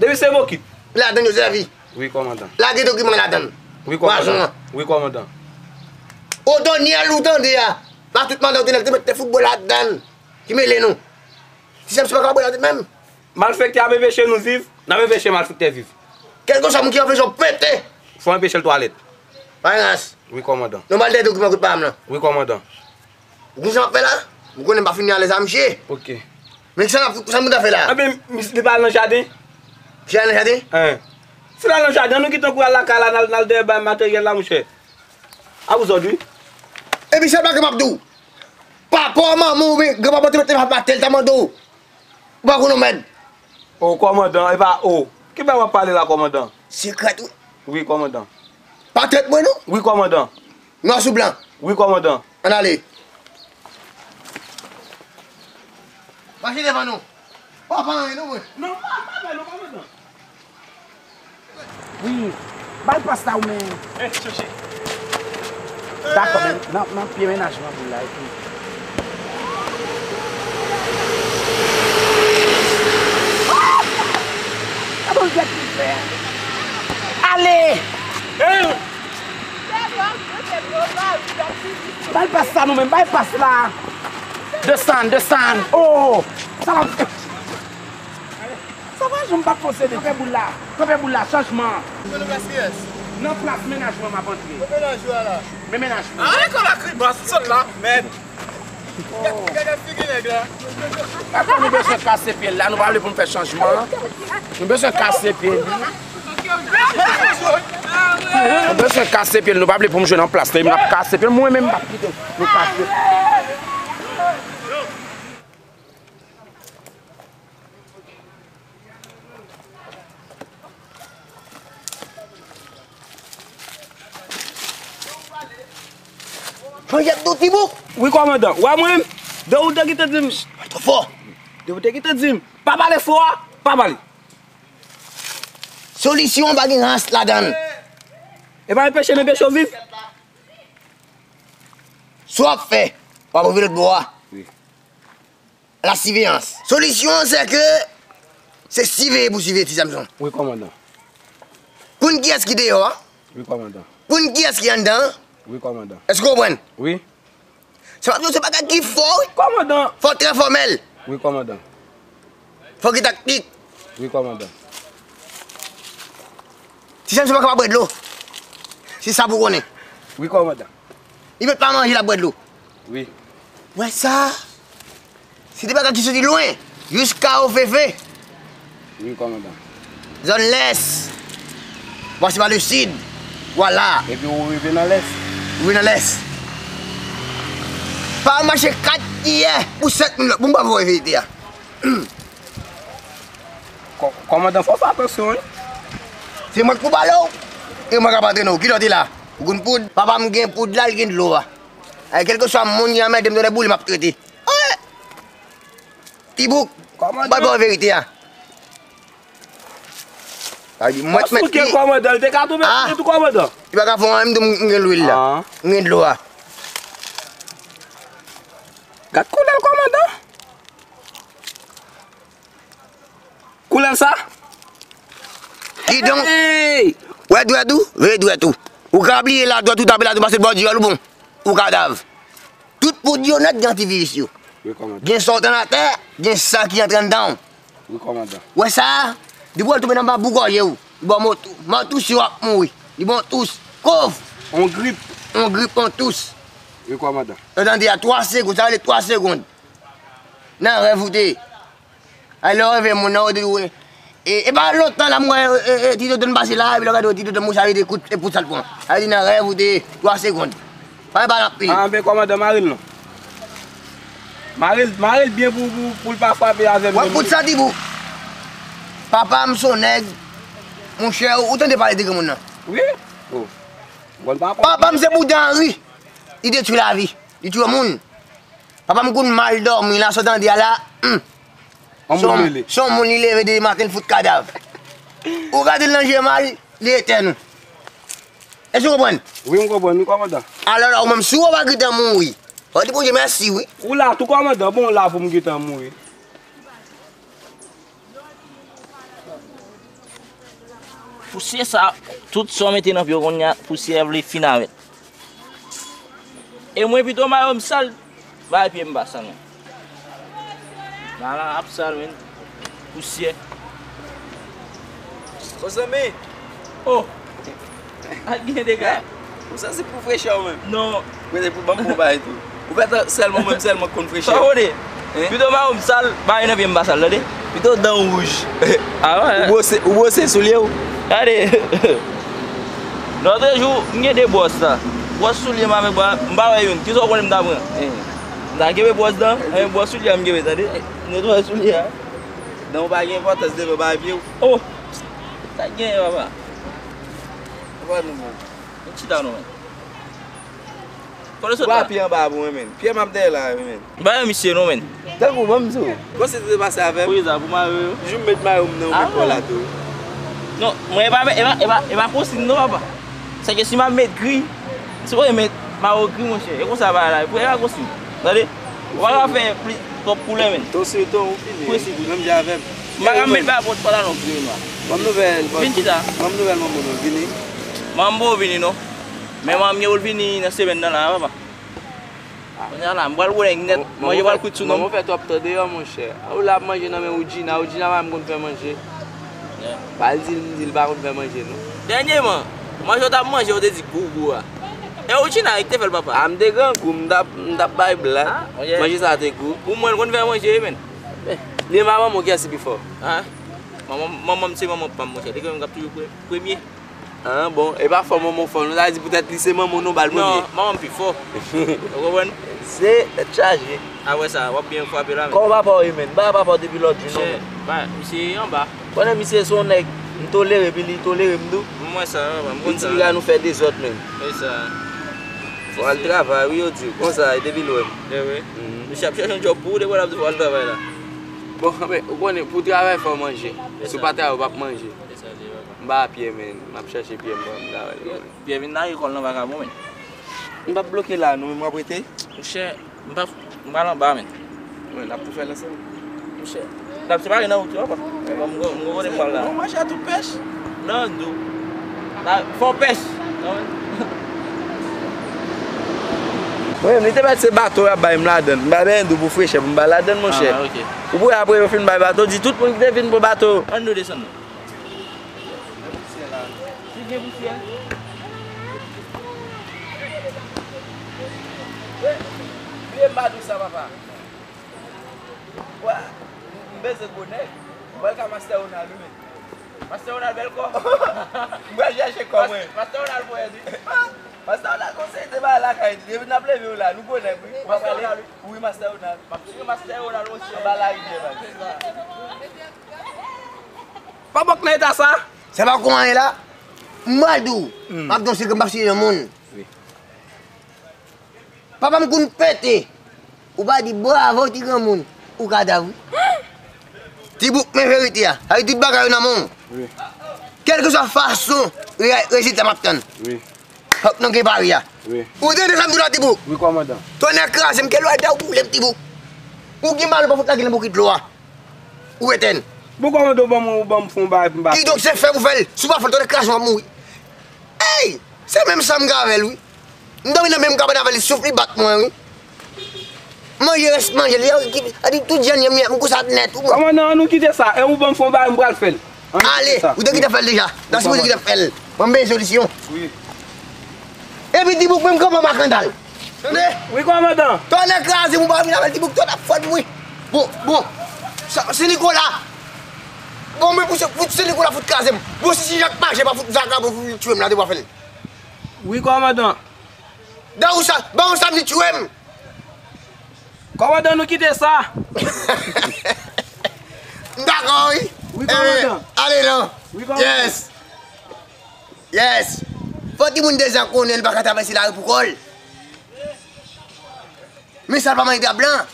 Depi se bokit. Ladann yo sèvi. Wi, kòmandan. Lage dokiman ladann. Wi, kòmandan. Wazon an. Wi, kòmandan. Otonyèl ou tande a. Pa tout mandan otonyèl te mete foutbòl ladann. Ki mele nou. Ti Samson pa ka bwè ladann menm. Malfektè ap enpeche nou viv, n ap enpeche malfektè viv. Kèlkeswa moun ki anpeche w pete. Fò anpeche l twalèt. Pa gen rans. Wi, kòmandan. Nou ba l dèyè dokiman kout pa m lan. Wi, kòmandan. Ou konn sa m ap fè la? Ou konnen m pa fini alèz a misye. Ok. Men sa n ap, sa nou ta fè la? Anben, misye li pa al nan jaden? Misye al nan jaden? Hein. Si l al nan jaden, nou kite l kouri al lakay la, n al, n al dèyè bay materyèl la, monchè. A pou zòd, wi. Epi sèl bagay m ap di w. Papa w, manman w, oubyen granpapa w te mete m ap batè l, ta mande w. Ou pa konn yon mèd. O kòmandan, e pa o. Ki bagay w ap pale la, kòmandan? Sekrè tou. Wi, kòmandan. Pa tèt mwen, non. Wi, kòmandan. Nwa sou blan. Wi, kòmandan. Ann ale. Mache devan nou. Pa, pa anyen, non, mwen. Non, pa, pa, pa, non, kòmandan. Wi, ba l pas la ou menm. Eh, chèche. Dakò, men nan, nan pye mennaj mwen pou la epi. Gade yon jwèt li fè. Ale! Eh! Ba l pas la nou menm, ba l pas la. Desann, desann. Oh! Sa va. Sa va, jan m pa panse de. Kanpe boul la. Kanpe boul la, chanjman. Nan plas kiyès? Nan plas mennaj mwen m ap antre. Kot mennaj ou a la? Men mennaj mwen. Ah, lekòl ak riban, sot la, mèd. Gade, gade figi nèg la. Dakò, nou bezwen kase pye l la, nou pa vle pou n fè chanjman. Nou bezwen kase pye l. Nou bezwen kase pye l, nou pa vle pou m jwe nan plas li, n ap kase pye l, mwen menm m p ap kite nou kase. Manjèt do ti bouk. Wi, kòmandan. Wè mwen, de ou te kite di m. Pale twò fò. De ou te kite di m. Pa pale fò a, pa pale. Solisyon pa gen rans ladann. E pa enpeche n enpeche w viv. Sa w ap fè, w ap rive lòt bò a. Wi. La siveyans. Solisyon an, se ke se siveye pou siveye Ti Samson. Wi, kòmandan. Konn kiyès ki deyò a? Wi, kòmandan. Konn kiyès ki anndan an? Wi, kòmandan. Èske w konprann? Wi. Se pa, se bagay ki fò, wi. Kòmandan. Fò trè fòmèl. Wi, kòmandan. Fò gen taktik. Wi, kòmandan. Ti Sèm se pa kapab bwè dlo. Se sa pou konnen. Wi, kòmandan. Li mèt pa manje, l ap bwè dlo. Wi. Wè sa? Se de bagay ki soti lwen, jiska Ofefe. Wi, kòmandan. Zòn lès. Pase pa le sid. Vwala. Epi ou rive nan lès. Ou rive nan lès. Pa mache kat yè pou sèt mil lòt. Bon, m pa voye verite a. Kò-, kòmandan, fò w fè atansyon, wi. Se mwen k pou pale w. E mwen k ap antrene w. Kilè w te la? Ou konn poud? Papa m gen poud la, l gen dlo a. Ay, kèlkeswa moun ki anmède m nan lè boule, m ap trete. Ti bouk, m pral ba w verite a. Sa vle di, mwen t mèt li. Kòmandan, l te ka tonbe tou, kòmandan. Li pa ka fè anyen, m di w m gen lwil la. M gen dlo a. Gad koulè l, kòmandan. Koulè l sa? Kidonk, wè dwèt ou, veye dwèt ou. Ou ka bliye la, dwèt ou tape la, tou pase bò dyòl ou bon. Ou kadav. Tout poud yo nèt gen antiviris yo. Wi, kòmandan. Gen sa w tann atè, gen sa ki antre anndan w. Wi, kòmandan. Wè sa a? Depi w al tonbe nan babou gòje w, li ba w mòtou. Mòtou si w ap mouri. Li ba w tous. Kòv. On grip. On grip, on tous. Wi, kòmandan. Yo tande a twa segonn, sa rele twa segonn. Nan rèv ou te ye. Ay, lè w reve moun nan, ou di, e, e pa lontan la, m wè, e, e, ti tonton pase la, epi lè w gade, ti tonton mouch a rete kout, e poud sa l pran. Sa vle di nan rèv ou te twa segonn. Pa gen pale anpil. A, men kòmandan, mare l non. Mare l, mare l byen pou, pou, pou l pa frape avè m. Wè, poud sa di pou. Papa m se yon nèg, monchè, ou tande pale de granmoun nan? Wi. Oh. Bon, papa. Papa m se Bouda Anri. Li detwi lavi. Li tiye moun. Papa m konn mal dòmi la, sa w tande a la, hmm. Se yon, se yon moun li leve depi maten, l fout kadav. Ou gade l nan je mal, li etèn ou. Èske w konprann? Wi, m konprann, wi, kòmandan. Alò la, ou menm, si w pa gentan mouri, fò w di Bondye mèsi, wi. Ou la tou, kòmandan, bon, la pou m gentan mouri. Pousyè sa, tout sa w mete nan pye w kounye a, pousyè vle fin avè l. E mwen pito mayo m sal, bay pye m pa sal, men. Mala ap sal, men. Pousyè. Bon, zanmi. Oh! Ak gen dega. Ou santi pou frechè ou menm? Non. Mwen te pou ban m bon bagay tou. Ou fè tan sèlman, mwen sèlman konn frechè. Sa w konnen? Hein? Pito mayo m sal, bay nan pye m pa sal, tande? Pito dan w wouj. Ah ouais? Ou bwose, ou bwose soulye w? Gade. Lòt jou, m gen de bwòs la. Bwòs soulye m avèk bwa, m pa wè youn. Kisa w konnen m ta pran? Hein. M ta kenbe bwòs dan, eh, bwòs soulye a m kenbe, tande? Netwaye soulye a. Dan w pa gen enpòtans devan bay pye w. Oh! Sa k genyen, papa? Papa nou, man. Vin chita non, men. Kote w sot la? Pye anba pou mwen, men. Pye m ap dèyè la, men. M pa wè misye non, men. Tankou, ban m di w. Konsi te pase avè m. Pou sa, pou mayo yo. Jou m met mayo m nan, ou met kò la tou. Non, mwen, e pa, e pa, e pa, e pa konsi non, papa. Se ke si m ap met gri, si w met mayo gri, monchè. E konsa bagay la, pou e pa konsi. Tande? Ou pa ka fè plis twòp koulè, men. Ton sou ton, ou fini. Presi, wi. Menm jan avè m. M pa ka met bagay pantalon gri nwa. Ban m nouvèl, bòs. Vin chita. Ban m nouvèl manman w, vini. Manman m poko vini, non. Men manman m gen pou l vini nan semèn nan la, papa. Ah. Kounye a la, m pral gwo nèg nèt, manje pral kwit sou non m. Manman w fè twòp tan deyò, monchè. Ou la ap manje nan men Woodjina, Woodjina pa menm konn fè manje. Yeah. Ba l di l, m di l pa konn fè manje, non. Dènyèman, manje w t ap manje, ou te di gou gou a. E Woodjina ki te fè l, papa? Ah, m te grangou, m t ap, m t ap bay blag. Ah, ok. Manje sa te gou. Ou mwen konn fè manje, wi, men. Eh, li e manman w, kiyès ki pi fò? Ah, manman, manman m se manman pa m, monchè. Li gen menm k ap toujou pre-, premye. Ah, bon, e pa fò manman w fò, non? Sa vle di poutèt li se manman w, non, ba l premye. Non, manman m pi fò. Ou konprann? Se tèt chaje. Apre sa, w ap byen frape la, men. Kòman papa w ye, men? M pa wè papa w depi lòt jou, non, men. Misye, misye anba. Konnen misye se yon nèg, m tolere, epi li tolere m tou. M wè sa, m konn sa. Yon ti piga nou fè dezòd, men. E sa. Fò al travay, wi, yo di w. Konsa, e depi lwen. E wi. Mhm. Misye ap chèche yon djòb pou ou, depi w ap di fò al travay la. Bon, men, ou konnen, pou travay, fò w manje. Si w pa travay, ou p ap manje. E sa, e sa. M pa a pye, men. M ap chèche pye m, m travay. Pye vin lage kò l nan vakabon, men. M p ap bloke la, non, men m ap rete. Monchè, m p ap, m pral anba, men. Wi, n ap tou fè l ansanm. Monchè, n ap separe nan wout yo, papa. M gon, m gon kote m pral la. Nou mache a tout pèch? Non, dou. Fò pèch. Mwen menm, li te mèt se bato y ap bay m ladann. M bay bendou pou frechè pou m bay ladann, monchè. Ah, ok. Ou pou wè apre yo fin bay bato, di tout moun ki te vin pran bato. Ann nou desann nou. Ki gen pousyè? Bliye m pa di w sa, papa. Wa, m, m bezwen gwo nèg. Mwen ka Master Ronald, wi, men. Master Ronald bèl kò. M pral chèche kò mwen. Master Ronald pwèz, wi. Master Ronald gon seri de bagay lakay li. Depi n ap leve yo la, nou gwo nèg, wi. Master Ronald, wi. Wi, Master Ronald. M ap swiv Master Ronald, monchè. Anba larivyè, baz. Pa bòk nan eta sa. Sa pa gon anyen la. M pral di w. M ap di w se ke m p ap site non moun. Wi. Papa m konn pete. Ou pa di bravo ti granmoun. Ou ka dav wi. Ti bouk men verite a. Sa vle di tout bagay yo nan men w. Wi. Kèlkeswa fason re- rezilta m ap tann. Wi. Fòk nou gen pari a. Wi. Ou tande sa m di w la ti bouk? Wi, kòmandan. Tonnè kraze m, ke lwa da ou boule m ti bouk. Ou gen mal ou pa fout lage nan bokit dlo a. Ou etèn. Bon, kòmandan, ou ban m, ou ban m fè yon bagay pou m pa fè. Kidonk se fè pou fè l. Si w pa fè l, tonnè kraze w ap mouri. Ey! Se menm sa m gen avè l wi. M dòmi nan menm kabann avè l, souf li bat mwen wi. Manje rès manje li, a di tout jan li, m konsa nèt wi. Kòmandan, ann nou kite sa. E ou ban m fè yon bagay, m pral fè l. Ale, ou te gentan fè l deja. Nan sipoze gentan fè l. Mwen m bezwen solisyon. Wi. Epi ti bouk menm kanpe makandal. Tande? Wi, kòmandan. Tonnè kraze m, ou pa vin avè l ti bouk, tonnè ap fòt wi. Bon, bon. Sa, se Nikola. Bon, men pou se, pou se Nikola fout kraze m. Bon, si, si Jacques Maje pa fout vakabon pou vin tchwe m la, te pa fè l. Wi, kòmandan. Dawousa, ban yon sa m di tchwe m. Kòmandan, nou kite sa. M dakò wi. Wi, kòmandan. Ale non. Wi, kòmandan. Yes. Yes. Fò timoun deja konnen l pa ka travèse lari pou kò l. Men sa l pa manje dra blan.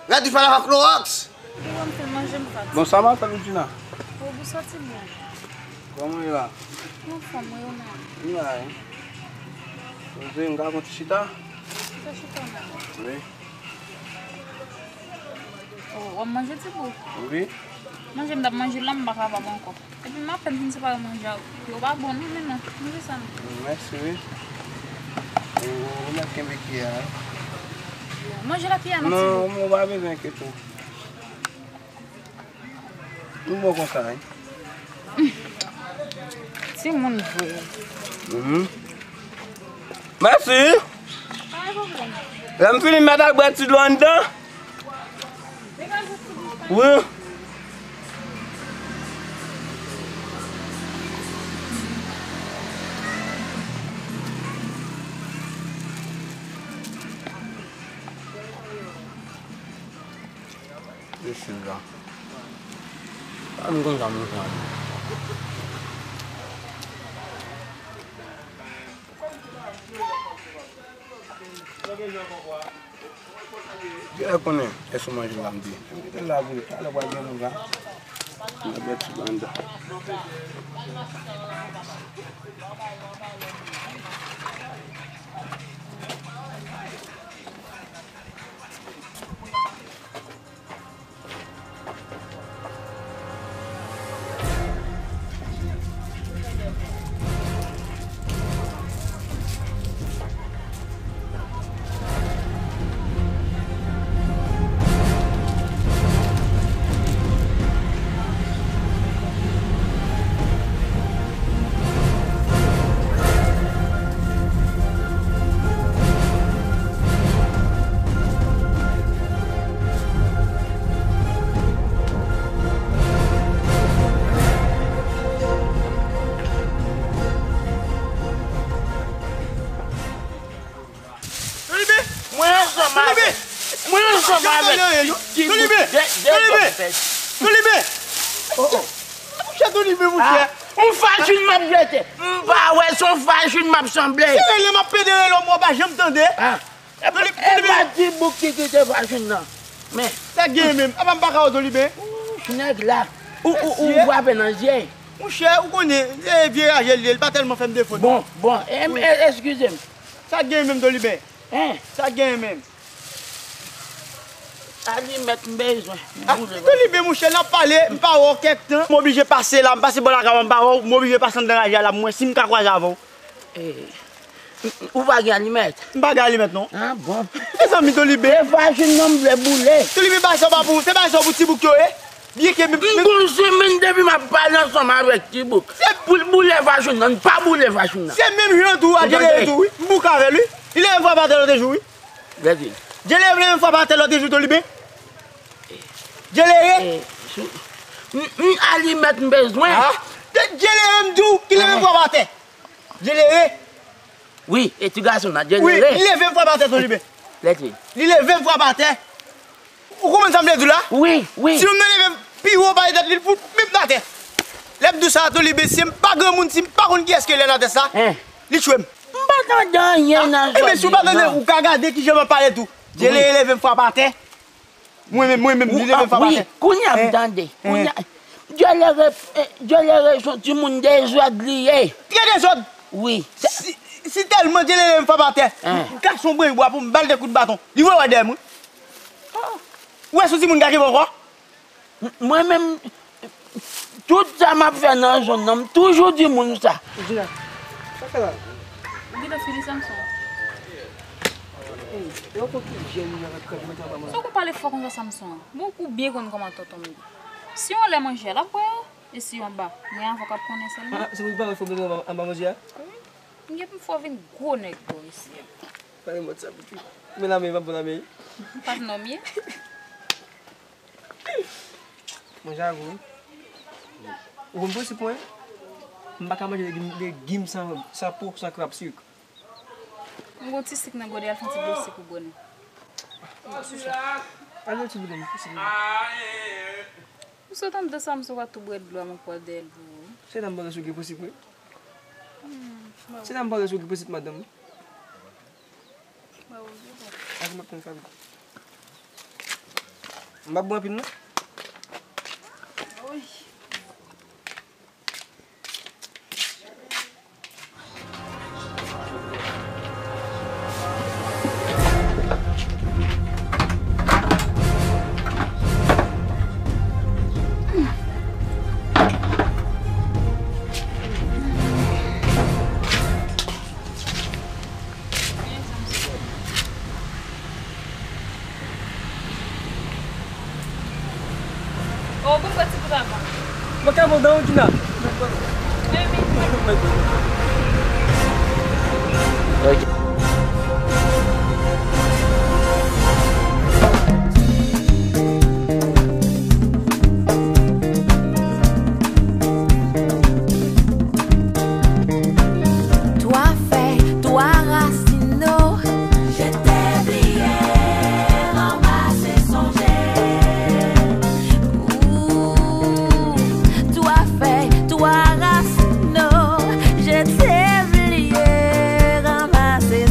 Radouch pa lave ak klowòks. Ou wè m fè manje m fati. Bon, sa m ap fè Loudjina? Ou bousa ti bon. Kòman w ye la? M anfòm wi, ou menm? M la wi. Poze m ka pran ti chita? Sa chita menm? Wi. Oh, w ap manje ti bout? Wi. Manje m t ap manje la, m pa kapab ankò. Epi m apèn fin separe manje a, yo pa bon non, men non, manje sa non. Mèsi wi. Ou, ou mèt kenbe kiyè a. Manje la kiyè a non, ti bout. Non, ou pa bezwen enkyete w. Nou bon konsa wi. Timoun vre. Mhm. Mèsi. Pa gen pwoblèm. Lè m fini m mèt al bwè ti dlo anndan. Wi. Mesye la. Pa vin konsa, monchè. Jè konnen, èske w manje la m di? Kite l la pou li. Talè pral gen moun la. Mwen bèt sou banda. Doliben! Mwen ansanm avèk, mwen ansanm avèk ti, ti bout de, de zòm pèdi. Doliben! Oh, oh. Mouche Doliben, mouche. Ah, yon vajin m ap jete. M pa wè, se yon vajin m ap sanble. Se rele m ap pede rele w, mwen pa janm tande. Ah. Doli-, e Doliben. Pa ti bout ki kite vajin nan. Men. Sa gen menm. Apa m pa ka wè Doliben? Ouch, nèg la. Ou, ou, ou frape nan zye. Mouche, ou konnen, e vye raje l ye, li pa tèlman fè m defo non. Bon, bon, e, e, eskize m. Sa gen menm Doliben? Hein? Sa gen menm? Alimèt m bezwen. Ah, Tolibe, monchè, n ap pale, m pa wè w kèk tan. M oblije pase la, m pase bò lakay w, m pa wè w, m oblije pase anndan raje a la, m wè si m ka kwaze avè w. Eh, ou pa gen alimèt? M pa gen alimèt, non. Ah, bon. Mezanmi, Tolibe. Se vajin nan m vle boule. Tolibe, bagay sa pa pou, se bagay sa pou ti bouk yo ye. Byenke m, m, m gon semèn depi m ap pale ansanm avèk ti bouk. Se pou l boule vajin nan, pa boule vajin nan. Se menm jan tou, a Djelere tou, wi. M bouke avè l, wi. Li leve m frape atè lòt jou, wi. Gade. Djelere leve m frape atè lòt jou, Tolibe. Djelere. Eh, sou, m, m alimèt m bezwen. Ah, Djelere m di w ki leve m frape atè. Djelere. Wi, e ti gason nan, Djelere. Wi, li leve m frape atè, Tolibe. Lèt wi. Li leve m frape atè. Ou konprann sa m vle di w la? Wi, wi. Si nonm nan leve pi wo pase tèt li, l fout menm atè. Lè m di w sa, Tolibe, si m pa granmoun, si m pa konn kiyès ke lè nan tèt sa, li tchwe m. M pa tande anyen nan sa w di a. Ebyen, si w pa tande, ou ka gade kijan m ap pale tou. Djelere leve m frape atè. Mwen menm, mwen menm, li leve m frape atè. Wi, kounye a m tande. Kounye a, Djelere, eh, Djelere se yon timoun dezòd li ye. Trè dezòd. Wi. Si, si tèlman Djelere leve m frape atè, m kase yon branch bwa pou m ba l de kout baton. Li voye wè dèyè m, wi. Ou wè se yon timoun gade m ankò? M, mwen menm, tout sa m ap fè nan zòn nan, m toujou di moun sa. Jina, sa fè la? Ou gentan fini, Samson? Ey, e w konn ki jèn li avèk krab mwen ta ba mwen. Sa w konn pale fò konsa, Samson? Bon, ou byen konn kòman tonton m ye. Si yon lè manje a, l ap bwè a, e si yon ba, mwen avè w k ap konnen sèlman. Ah, se pou li pa wè fò bebe anba manje a? Wi. M gen pou m fè w vin gwo nèg bò isi a. Pale mòd sa pitit. Men lame, m ap bon lame. M pa t nonm ye. Mwen jago wi. Ou konn prensip mwen? M pa ka manje legim, legim san, san po, san krab sik. M gon ti sik nan gode, al fè yon ti dlo sik pou bwè non. Al yon ti dlo, ti sik. Ou sot anndan sa, m sou pa tou bwè dlo a, m ap pral dèyè l pou ou. Se nan m pandan sou gen prensip wi. Se nan m pandan sou gen prensip madanm. Ak m ap tann Faby. M ap bwè anpil non. Oh, bon, pati pou ta ban. Mwen ka bon dan ou, Dina. Twa fèy, twa rasin, oh. Je t'ai oublié, ranmase sonje. Ooh, twa fèy, twa rasin, oh. Je t'ai oublié, ranmase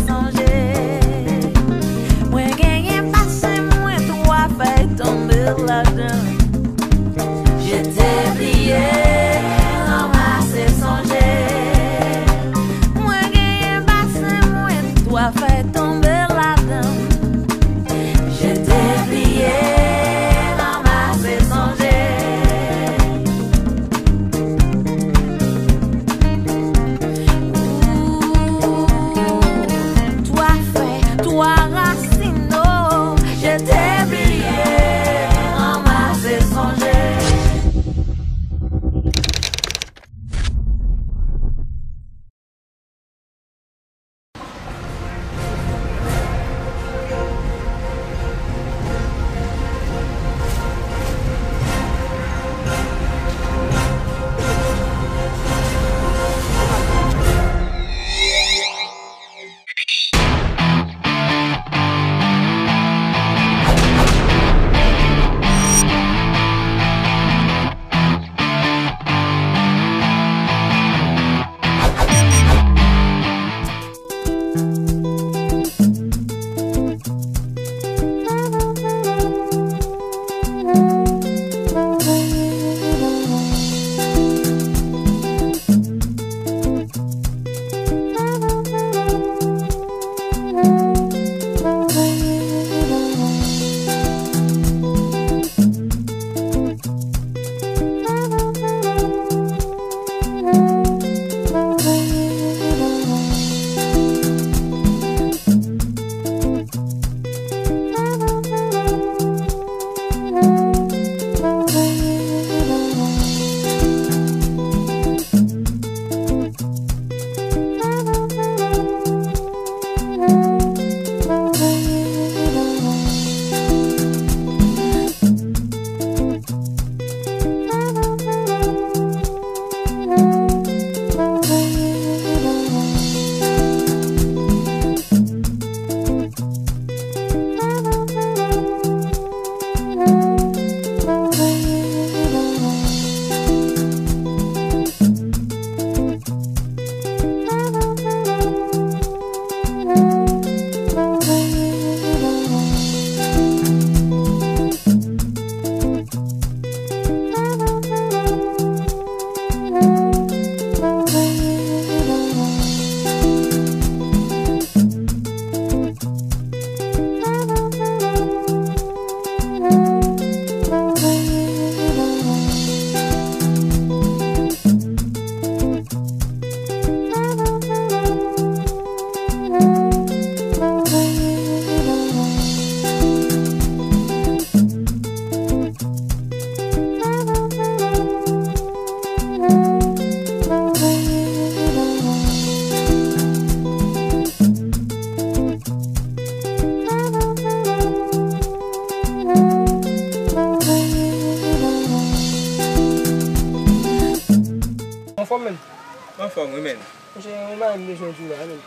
Anfòm wi, menn. Monchè, yon mari m bezwen di w la, menn.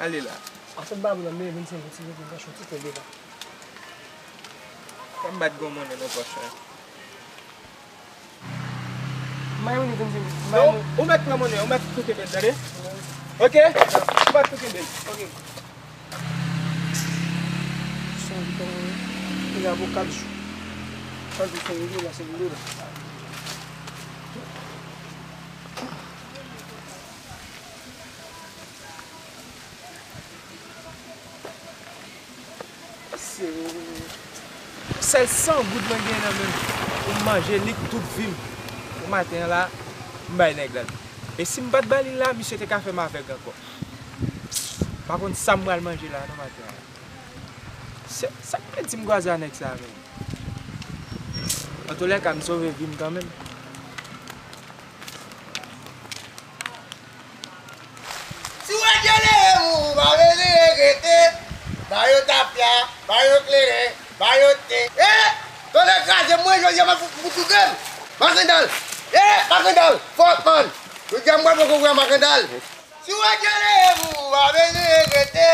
Ale la. Afè m pa bon nan, men vennsenk goud, silvouplè, m chache yon ti kenbe la. Fè m bat gwo monnen nan pòch la. M bay moun vennsenk goud. Non, ou mèt pran monnen, ou mèt tou kenbe l, tande? Ok? Ou mèt tou kenbe l. Ok. San di tan, li la pou kat jou. Kat jou, senk mil dola, senk mil dola. Sèl san goud mwen gen nan men m pou m manje li tout vi m. Pou maten an la, m bay nèg la l. E si m pa t ba li l la, misye te ka fè m avèg ankò. M pa konn sa m pral manje la non maten an la. Se, sa k fè di m kwaze a nèg sa a menm? Antoulèka, m sove vi m kanmenm. Si w wè dye lere pou ou, pa vle regrete. Ba yo tapya, ba yo kleren, ba yo te. E! Tonnè kraze m, mwen jodi a m ap fout, fout sou grenn. Makandal. E! Makandal. Fòt, man. Jodi a m pral poko wè Makandal. Si w wè dye lere pou ou, pa vle regrete.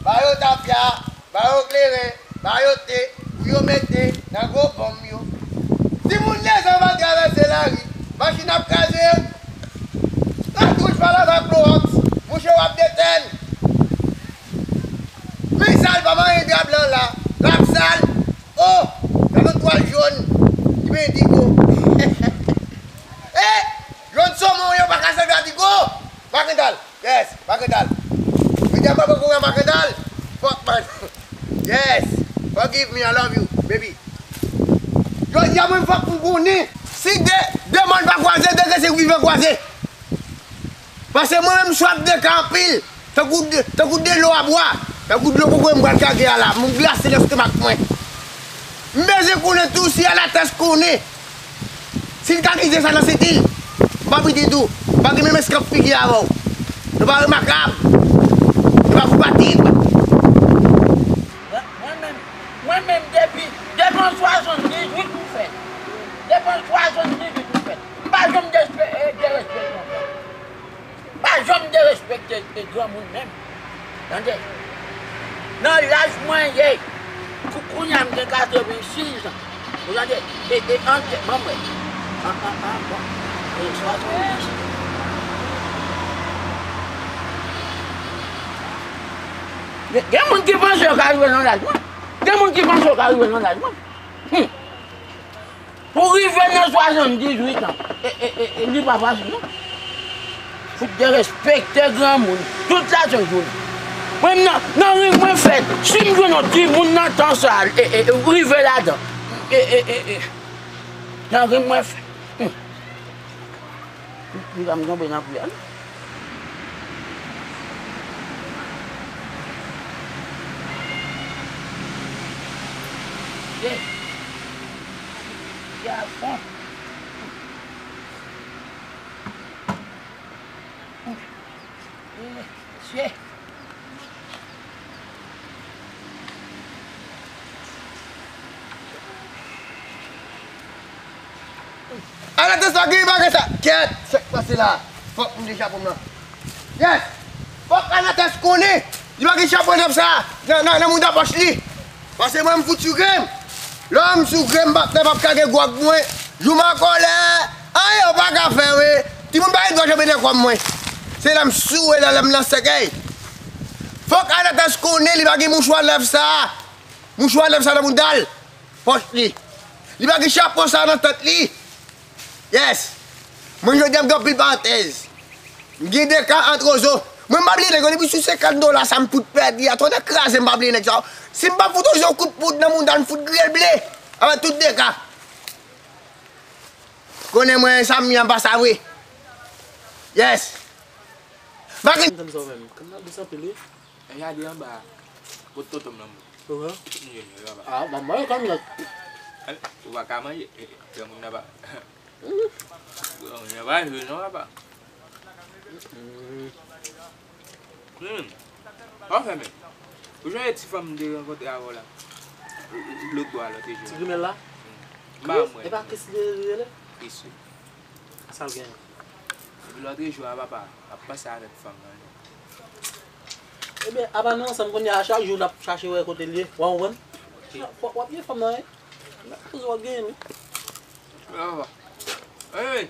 Ba yo tapya, ba yo kleren, ba yo te, pou yo mete nan gwo ponm yo. Timoun dezan pa travèse lari, machin ap kraze yo. Latouch pa lave ak klowòks, mouche w ap detèn. Men sal pa manyen dra blan la, l ap sal. O! Gade yon twal jòn, ki ben endigo. E! Jòn somon yo pa ka sèvi a digo. Makandal. Yes, Makandal. Jodi a m poko wè Makandal. Fuck, man. Yes. Forgive me, I love you, baby. Jodi a mwen fòk m konnen. Si de, de mòn pa kwaze, de grenn vivan kwaze. Paske mwen menm m swaf de ka anpil. Tankou de, tankou delo a bwa. Tankou dlo kokoye m pral kage a la. M glase lestomak mwen. M bezwen konnen tou si Anates konnen. Si l ka kite sa nan senti l, m pa piti tou. M pa gen menm eskanp figi avè w. Nou pa remakab. Nou pa konpatib. Mwen, mwen menm, mwen menm depi, depi an swasanndizuit m fèt. Depi an swasanndizuit m fèt. M pa janm despe-, eh, derespekte yon fanm. Pa janm derespekte, eh, granmoun menm. Tande? Nan laj mwen ye, kou-, kounye a m gen katrevensis an. Ou tande? E, e, an, ban m wè. An, an, an, bon. E, swasanndizuit. Gen, gen moun ki panse yo ka rive nan laj mwen. Gen moun ki panse yo ka rive nan laj mwen. Hmm. Pou rive nan swasanndizuit an, e, e, e, e, li pa fasil non. Fout derespekte granmoun, tout lajan jounen. Mwen nan, nan ri mwen fèt, si m jwenn yon timoun nan tan sa, e, e, e, rive ladan. E, e, e, e, nan ri mwen fèt. Hmm. Li pa m tonbe nan pri a non. Ye. Ye a fon. Ye, mesye. Anates pa gen bagay sa. Kyèt, sa k pase la? Fòk m de chapo m nan. Yes! Fòk Anates konnen li pa gen chapo nèf sa nan, nan, nan mouda pòch li. Paske mwen m fout sou grenn. Lè m sou grenn, m p ap, m p ap kage gwo ak mwen. Jou m an kòlè, anyen yo pa ka fè, wi. Timoun pa gen dwa janbe nan kòm mwen. Se lè m sou, e lè, lè m nan sèkèy. Fòk Anates konnen li pa gen mouchwa nèf sa. Mouchwa nèf sa nan mouda l. Pòch li. Li pa gen chapo sa nan tèt li. Yes. Mwen jodi a m gen anpil parantèz. M gen de ka ant rozo. Mwen m pa bliye nèg yo depi sou senkant dola sa m fout pèdi a. Tonnè kraze m pa bliye nèg sa yo. Si m pa fout rozo yon kout poud nan mouda l m fout griye l ble. Avèk tout de ka. Konnen mwen sa m ye an pa sa vre. Yes. Pa gen. M tande sa w fè m. Kannabis anpil wi. Gade anba a. Kot tonton m nan. Ou wè? M jwenn yo anba. Ah, ban mwen yo kannòt. Ou pa ka manje. E, e, granmoun nan pa. Granmoun nan pa jwe non papa. Hmm. Anfen men. Ou jwenn ti fanm m te rankontre avè w la? Lòt bò a lòt jou. Ti grimèl la? M pa wè. E pa Chris li rele? Chris wi. Sa l genyen? Lòt jou a, papa, m ap panse avèk fanm nan, wi. Ebyen, apa nou ansanm kounye a, chak jou n ap chache wè kote l ye, w a konprann? W ap, w ap gen fanm nan, wi. N ap toujou w ap genyen, wi. Wi, papa. Wi, wi.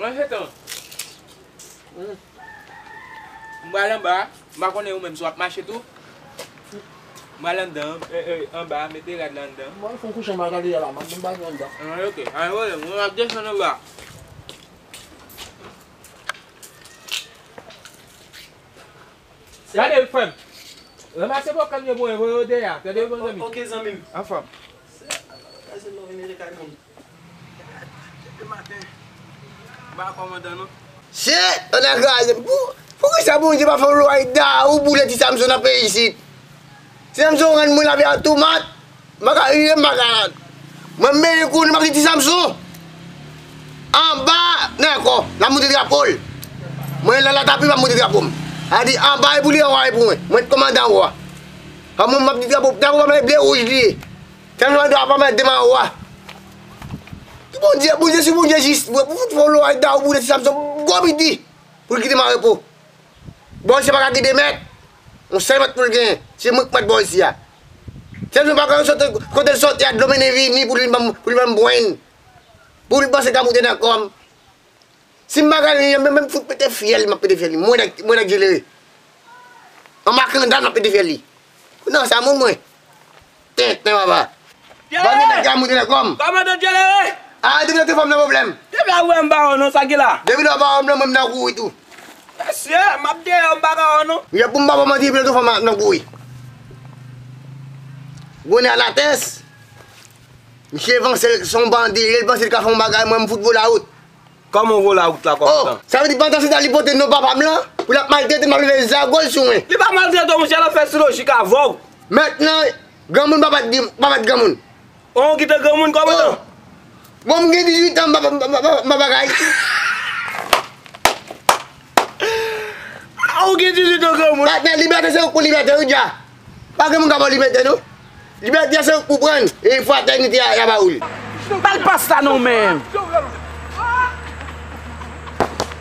Mwen se tan. Hmm. M pral anba a. M pa konnen ou menm si w ap mache tou. M pral anndan, e, e, anba a, mete rad la anndan. Mwen fè yon kouche m al gade a la, m ap vin ba nou anndan. Ah, ok. Ah, wè, mwen ap desann anba. Gade, frè m. Ranmase bòkàn yo pou mwen, voye yo dèyè a. Tande, bon zanmi. Ok, zanmi m. Anfòm. Se, se lò vin rete kay moun. Depi maten, m pa kòmandan non. Shit! Ann a kraze m. Pou, poukisa Bondye pa fè yon lwa da ou boule Ti Samson nan peyi isit? Ti Samson rann mwen lavi a tou mat. M pa ka rive, m pa ka. Mwen, m benyen konnen, m ap di Ti Samson. Anba nan kò, l ap moute drapo l. Mwen, la, la tapi, m ap moute drapo m. A di, anba e pou li, anwo e pou mwen. Mwen, kòmandan anwo a. Kòman m ap di drapo, drapo pa mwen ble wouj li ye. Tèlman dwa pa mwen demen anwo a. Bondye, Bondye, si Bondye jis, pou fout fè yon lwa da ou boule Ti Samson, gwo piti, pou l kite m an repo. Bòy sa pa ka gen de mèt. Yon sèl mèt pou l genyen. Se mwen k mèt bò isi a. Sèl mwen pa konn sòti, kote l sòti a, dlo mennen vini pou li ban m, pou li ban m bwenn. Pou li panse l ka moute nan kò m. Si m pa gade li, menm, menm fout pete fyèl, m ap pete fyèl li. Mwen nèg, mwen nèg Djelere. An makanda, m ap pete fyèl li. Nan sa moun mwen. Tenten papa. Djelere! Pa gen nèg ka moute nan kò m. Kòmandan Djelere! A, depi lè te fè m nan pwoblèm. Depi lè ou wè m pa wè w non, sa ki la? Depi lè w pa wè m nan, mwen m nan kouri tou. Mesye, m ap dèyè w, m pa ka wè w non. Ye, pou m pa ba w manti, depi lè te fè m nan kouri. Gwonè a latès. Misye panse l se yon bandi, li panse l ka fè yon bagay, mwen m fout vola wout. Kòman w vola wout la, kòmandan? Oh, sa vle di pandan se tan li pote non papa m lan, pou l ap maltrete m, ap leve zago l sou mwen. Li pa maltrete w, monchè, l ap fè silojik avè w. Mentnan, granmoun pa bat di, pa bat granmoun. Ou kite granmoun, kòmandan? Oh. Bon, m gen dizuit an, m pa, m pa, m pa, m pa bagay. Ah, ou gen dizuit an, granmoun? Patnè, libète se ou k pou libète, wi, dja. Pa gen moun k ap ba w libète, non. Libète a se ou k pou pran l, e fratènite a, y a ba ou l. Ba l pas la non, men.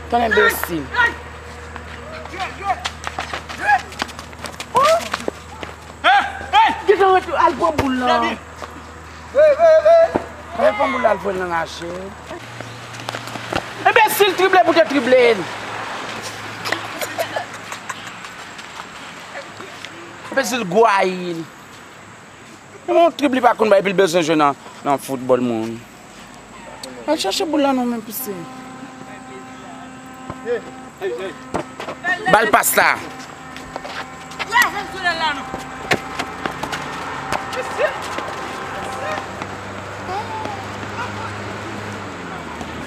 Tann enbesil. Gentan ret al pran boul lan. Al pran boul la, al voye l nan rache. Enbesil, trible pou te trible l. Enbesil, gwayi l. Yon trip li pa konn bay, epi l bezwen jwe nan, nan foutbòl moun. Al chache boul la non, men pise. Ba l pas la.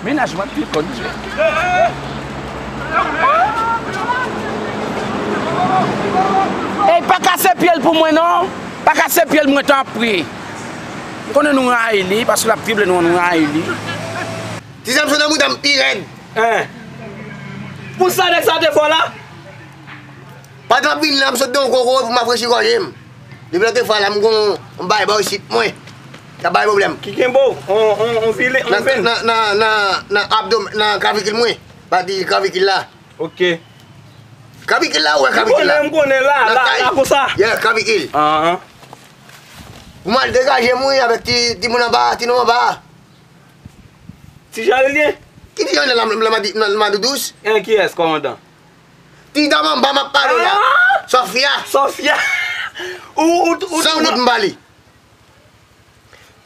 Mennaj mwen pi konn jwe. Ey, pa kase pye l pou mwen non. Pa kase pye l mwen, tanpri. M konnen nou rayi li, paske l ap drible nou an, nou rayi li. Ti Samson nan mouda m pi rèd. Hein? Pou sa nèg sa te fè w la? Pandan m ap vin la, m sot nan yon kokoye pou m rafrechi gòje m. Depi lòt fwa la, m gon yon bay bò isit mwen. Sa bay pwoblèm. Ki kenbe w? On, on, on vile, on venn? Nan, nan, nan, nan, nan abdom-, nan kavikil mwen. Pati kavikil la. Ok. Kavikil la, ou wè kavikil la? M konnen, m konnen la, la, la, konsa. Yeah, kavikil. Pou m al degaje m, wi, avèk ti, ti moun anba, ti nonm anba. Ti Jan li ye? Ki ti Jan nan, nan, nan, nan Madoudous? En, kiyès, kòmandan? Ti dam anba m ap pale w la. Ah! Sofia. Sofia. Ou, ou, ou, san goud m ba li.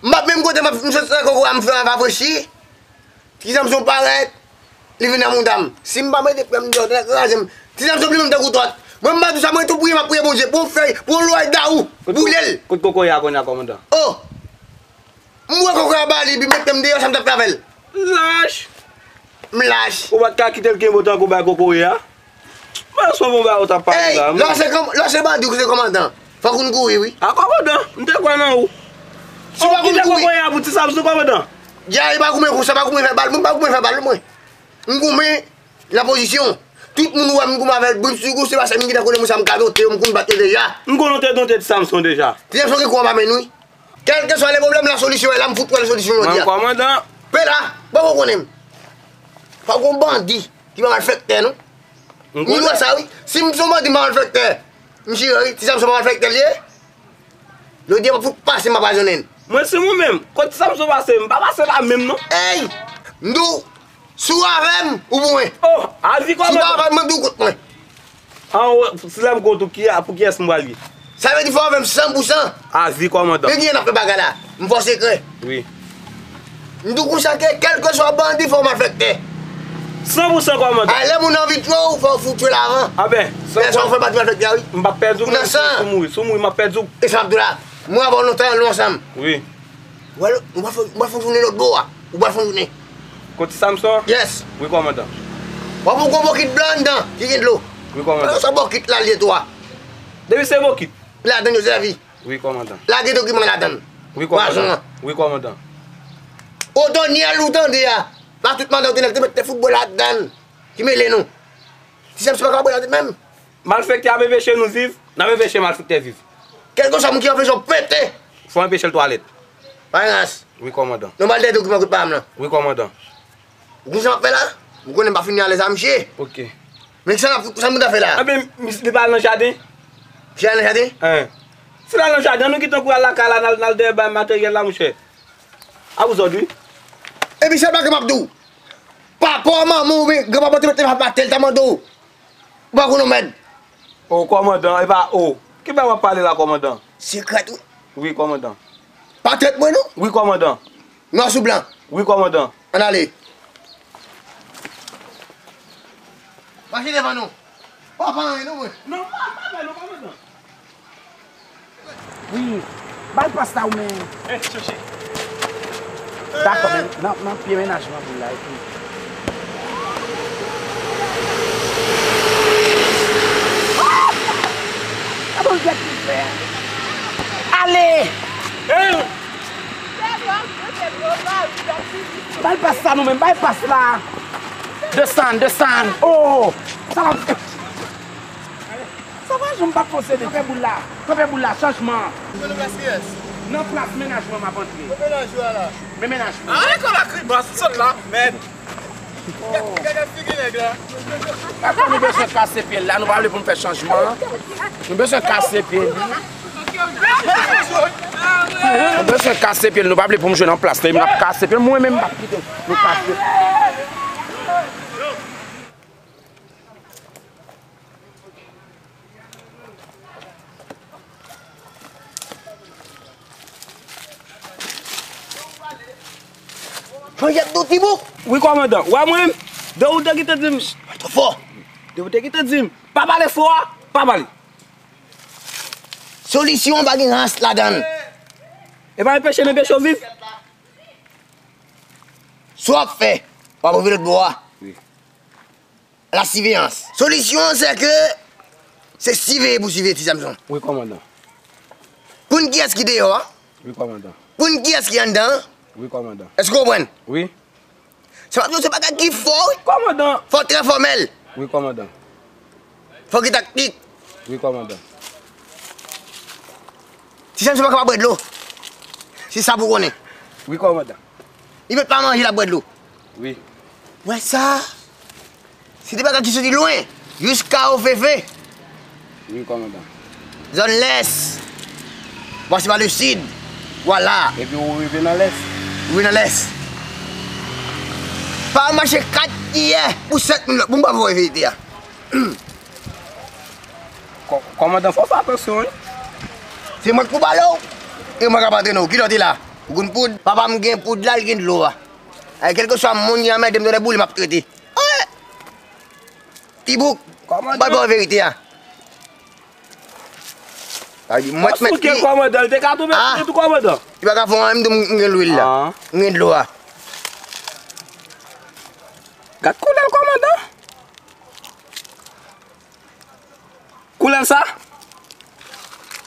M ap menm kote m ap, m sot nan kokoye a, m fè rafrechi. Ti Samson parèt, li vin nan mouda m. Si m pa mete pye m deyò, tèt kraze m. Ti Samson pli menm tankou tòt. Mwen m pa di sa, mwen tou priye, m ap priye Bondye. Pou fèy, pou lway dawou, boule l. Kot kokoye a kounye a, kòmandan? Oh! M wè kokoye a ba li, epi mete m deyò, sa m t ap fè avè l? Lach! M lach. Ou pa t ka kite l kenbe w tankou bay kokoye a? Mwen sou bon bagay ou t ap pale la. Ey, lè w se kòm-, lè w se bandi, ou se kòmandan. Fòk ou kouri, wi. A kòmandan, m te kwè nan ou. Si w pa konn kouri. Ou kite kokoye a pou Ti Samson, kòmandan. Djay pa goumen konsa, pa goumen fè bal, mwen pa goumen fè bal, mwen. M goumen nan pozisyon. Tout moun wè m goumen avè l, brim sou gou, se paske m gentan konnen moun sa m ka donte yo, m konn bat yo deja. M konnen w te donte Ti Samson deja. Ti Samson gen kou anba men l, wi. Kèlkeswa le pwoblèm, la solisyon e la, m fout wè la solisyon jodi a. Mwen kòmandan. Pe la, bon, ou konnen m. Fòk gon bandi ki pa malfektè, non. M konnen. Mwen wè sa, wi. Si m se yon bandi, m pa malfektè. M jire, wi. Ti Samson pa malfektè l ye. Jodi a, m ap fout pase, m apazonnen l. Mwen, si mwen menm, kote Ti Samson pase, m pa pase la menm, non. Ey! M di w, si w avè m, ou pou mwen. Oh, al vi kòmandan. Si w pa avè m, mwen di w kont mwen. An, si lè m kont ou, ki a, pou kiyès m pral ye? Sa vle di fò w avè m san pou san. A vi kòmandan. Men gen n ap fè bagay la. M fò sekrè. Wi. M di w konsa ke kèlkeswa bandi fò w malfektè. San pou san kòmandan. A lè moun anvi twe w, fò w fout twe l avan. Anben, lè sa w fè bandi malfektè a wi. M p ap pèdi w, ou nan san. Si w mouri, si w mouri, m ap pèdi w. E sa m ap di w la. Mwen avè w nou tan nou ansanm. Wi. Ou pral, ou pral fè, ou pral fè jounen lòt bò a. Ou pral fè jounen. Kote Samson? Yes. Wi, kòmandan. W ap wè gon bokit blan anndan ki gen dlo. Wi, kòmandan. Sa bokit la l ye tou a. Depi se bokit. Ladann yo sèvi. Wi, kòmandan. Lage dokiman ladann. Wi, kòmandan. Pwazon an. Wi, kòmandan. Odonyèl ou tande a. La tout mandan ou te nèk te mèt te fout bwè ladann. Ki mele nou. Ti Samson pa ka bwè ladann menm. Malfektè ap enpeche nou viv, n ap enpeche malfektè viv. Kèlkeswa moun ki anpeche w pete. Fò anpeche l twalèt. Pa gen rans. Wi, kòmandan. Non, m al dèyè dokiman kout pa m lan. Wi, kòmandan. Ou konn sa m ap fè la? Ou konnen m pa fini alèz a misye. Ok. Men sa, sa m ta fè la? Anben, misye, li pa al nan jaden? Misye al nan jaden? Hein. Si l al nan jaden, nou kite l kouri al lakay la, n al, n al dèyè bay materyèl la, monchè. A pou zòd, wi. Epi sèl bagay m ap di w. Papa w, manman w, oubyen granpapa w te mete pa tè l ta mande w. Ou pa konn yon mèd. O, kòmandan, e pa o. Ki bagay w ap pale la, kòmandan? Sekrè tou. Wi, kòmandan. Pa tèt mwen, non? Wi, kòmandan. Nwa sou blan. Wi, kòmandan. Ann ale. Mache devan nou. Pa, pa anyen, non, mwen. Non, pa, pa, pa, non, kòmandan. Wi, ba l pas la ou menm. Eh, chèche. Dakò, men nan, nan pye mennaj mwen boul la epi. Gade yon gèt li fè. Ale! Eh! Ba l pas la nou menm, ba l pas la. Desann, desann. Oh! Sa va. Sa va, jan m p ap posede. Kanpe boul la. Kanpe boul la. Chanjman. Ou nan plas kiyès? Nan plas mennaj mwen m ap antre. Ou mennaj ou a la? Men mennaj mwen. Ay, kòlakrimas, ou sot la, mèd. Gade, gade figi nèg la. Dakò, nou bezwen kase pye l la. Nou pa vle pou n fè chanjman. Nou bezwen kase pye l. Nou bezwen kase pye l. Nou pa vle pou m jwe nan plas li. M ap kase pye l. Mwen menm, m p ap kite nou kase. Manzè ap di w Tibouk. Wi, kòmandan. Ou wè mwen menm? Depi w te kite di m. Pale twò fò. Depi w te kite di m. Pa pale fò a, pa pale. Solisyon an pa gen rans ladan l. E pa enpeche m enpeche w viv. Sa w ap fè, w ap rive lòt bò a. Wi. La siveyans. Solisyon an se ke se siveye pou siveye Ti Samson. Wi, kòmandan. Konn kiyès ki deyò a. Wi, kòmandan. Konn kiyès ki anndan an. Wi, kòmandan. Èske w konprann? Wi. Sa pa se bagay ki fò, wi. Kòmandan. Fò trè fòmèl. Wi, kòmandan. Fò gen taktik. Wi, kòmandan. Ti Samson pa kapab bwè dlo. Se sa pou w konnen. Wi, kòmandan. Li mèt pa manje, l ap bwè dlo. Wi. Wè sa? Se de bagay ki soti lwen, jiska Ofefe. Wi, kòmandan. Zòn lès. Pase pa le sid. Vwala. Epi ou rive nan lès. Ou rive nan lès. Pa mache kat yè pou sèt moun lòt. Bon, m pa voye verite a. Kò-, kòmandan, fò w fè atansyon, wi. Se mwen k pou pale w. E mwen k ap antrene w. Kilè w te la? Ou konn poud? Papa m gen poud la, l gen dlo a. Ay, kèlkeswa moun ki anmède m, tonnè boule, m ap trete. Wi. Tibouk, kòmandan, m pral ba w verite a. Sa vle di, mwen t mèt li. Kòmandan, li te ka tonbe tou, kòmandan. Li pa ka fè anyen, m di w m gen lwil la. M gen dlo a. Gad koulè l, kòmandan. Koulè l sa?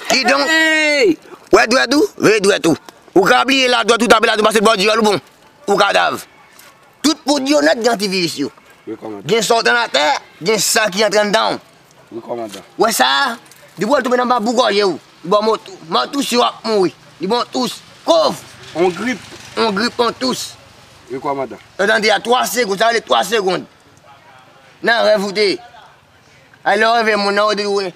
Kidonk, hey! Wè dwèt ou, veye dwèt ou. Ou ka bliye la dwèt ou tape la, tou pase bò diyòl ou bon. Ou kadav. Tout poud yo nèt gen antiviris yo. Wi, kòmandan. Gen sa w tann atè, gen sa ki antre anndan w. Wi, kòmandan. Wè sa a? Depi w al tonbe nan babou gòje w, li ba w mòtou. Mòtous yo ap mouri. Li ba w tous. Kòv. On grip. On grip, on tous. Wi, kòmandan. Yo tande a twa segonn, sa vle twa segonn. Nan rèv ou te. Ay, lè w reve moun nan, ou di,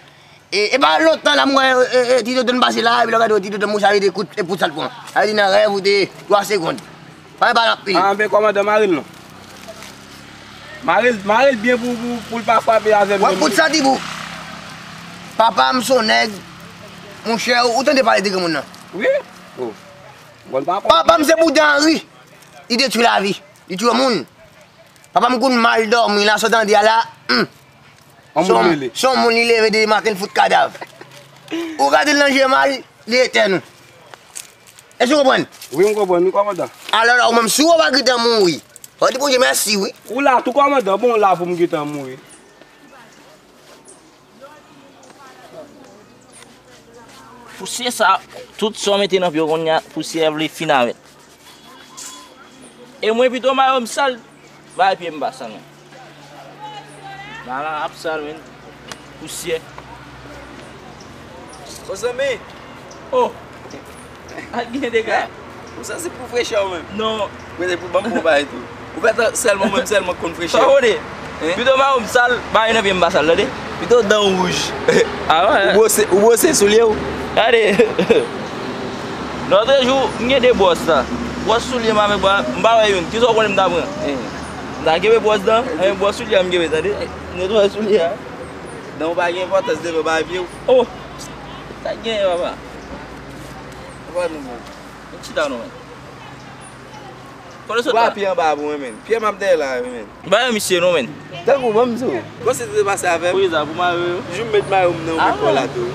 e, e pa lontan la, m wè, e, e, Tito Don pase la, epi lè w gade, Tito Don mouche a rete kout, e pout sa l pran. Sa vle di nan rèv ou te, twa segonn. Pa gen pale anpil. Ah, men kòmandan, mare l non. Mare l, mare l byen pou, pou, pou l pa frape avè m. W ap fout santi pou. Papa m se yon nèg, monchè, ou tande pale de granmoun nan? Wi. Oh. Bon, pa Papa m se Boudè Anri. Li detwi lavi. Li tiye moun. Papa m konn mal dòmi la, sa w tande a la. Hmm. Yon moun rele. Se yon moun li leve de maten, l fout kadav. Ou gade l nan je mal, li etèn ou. Èske w konprann? Wi, m konprann, wi, kòmandan. Alò la, ou menm, si w pa gentan mouri, fò w di Bondye mèsi, wi. Ou la tou, kòmandan, bon, w la pou m gentan mouri. Pousyè sa, tout sa w mete nan pye w kounye a, pousyè vle fin avè l. E mwen pito mayo m sal, bay pye m pa sal, men. Mayo ap sal, men. Pousyè. Bon, zanmi. Oh. Ak gen dega. Ou santi pou frechè ou menm? Non. Mwen te pou ban m bon bagay tou. Ou fè tan sèlman mwen sèlman konn frechè. Sa ou de? Hein? Pito mayo m sal, bay nan pye m pa sal, tande? Pito dan w wouj. Ah ouais? Ou bwose, ou bwose soulye w. Gade. Lòt jou, m gen de bwòs la. Bwòs soulye m avèk bwa, m pa wè youn. Kisa w konnen m ta pran? Eh. M ta kenbe bwòs dan, eh, bwòs soulye a m kenbe, tande? Netwaye soulye a. Dan w pa gen enpòtans devan bagay pye w. Oh! Sa k genyen, papa? Papa nou bon. Vin chita non, men. Kote w sot la? Pye anba pou mwen, men. Pye m ap dèyè la, men. M pa wè misye non, men. Tankou, ban m di w. Konsi te pase avè m. Poukisa? Pou mayo yo? Jou m met mayo m nan, ou met kò la tou.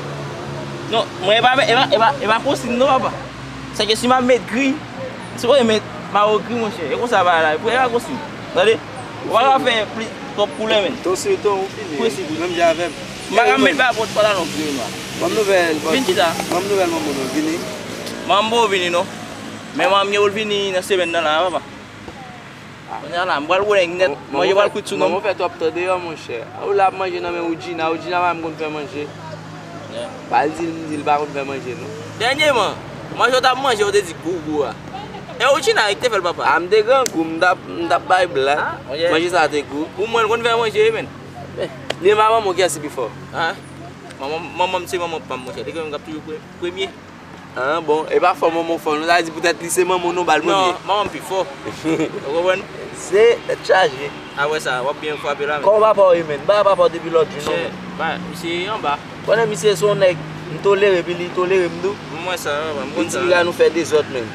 Non, mwen, e pa, e pa, e pa, e pa konsi non, papa. Sèke si m ap met gri, si w met mayo gri, monchè, e konsa bagay la, pou e pa konsi. Tande? Ou pa ka fè plis twòp koulè, men. Ton sou ton, ou fini. Presi. Menm jan avè m. M pa ka met bagay pantalon gri e nwa. Ban m nouvèl, ban m nouvèl manman w vini. Manman m poko vini, non. Men manman m yo vini nan semèn nan la, papa. Kounye a la, m pral gwo nèg nèt, manje pral kwit sou non m. Manman w fè twòp tan deyò, monchè. Ou la ap manje nan men Woodjina, Woodjina pa menm konn fè manje. Ba l di l, m di l pa konn fè manje, non. Dènyèman, manje w t ap manje, w te di gou gou a. E Woodjina ki te fè l, papa. A, m te grangou, m t ap, m t ap bay blag. Manje sa a te gou. Ou mwen l konn fè manje, wi, men. Li e manman w, kiyès ki pi fò? Manman, manman m se manman pa m, monchè. Li genlè ap toujou pre-, premye. Ah, bon, e pa fò manman w fò, non, sa vle di poutèt li se manman w, non, ba l premye. Non, manman m pi fò. Ou konprann? Se tèt chaje. Apre sa, w ap byen frape la, men. Kòman papa w ye, menn? M pa wè papa w depi lòt jou, non, menn. Misye anba. Konnen misye se yon nèg m tolere, epi li tolere m tou. M wè sa, papa, m konn sa. Li di piga nou fè dezòd, menn.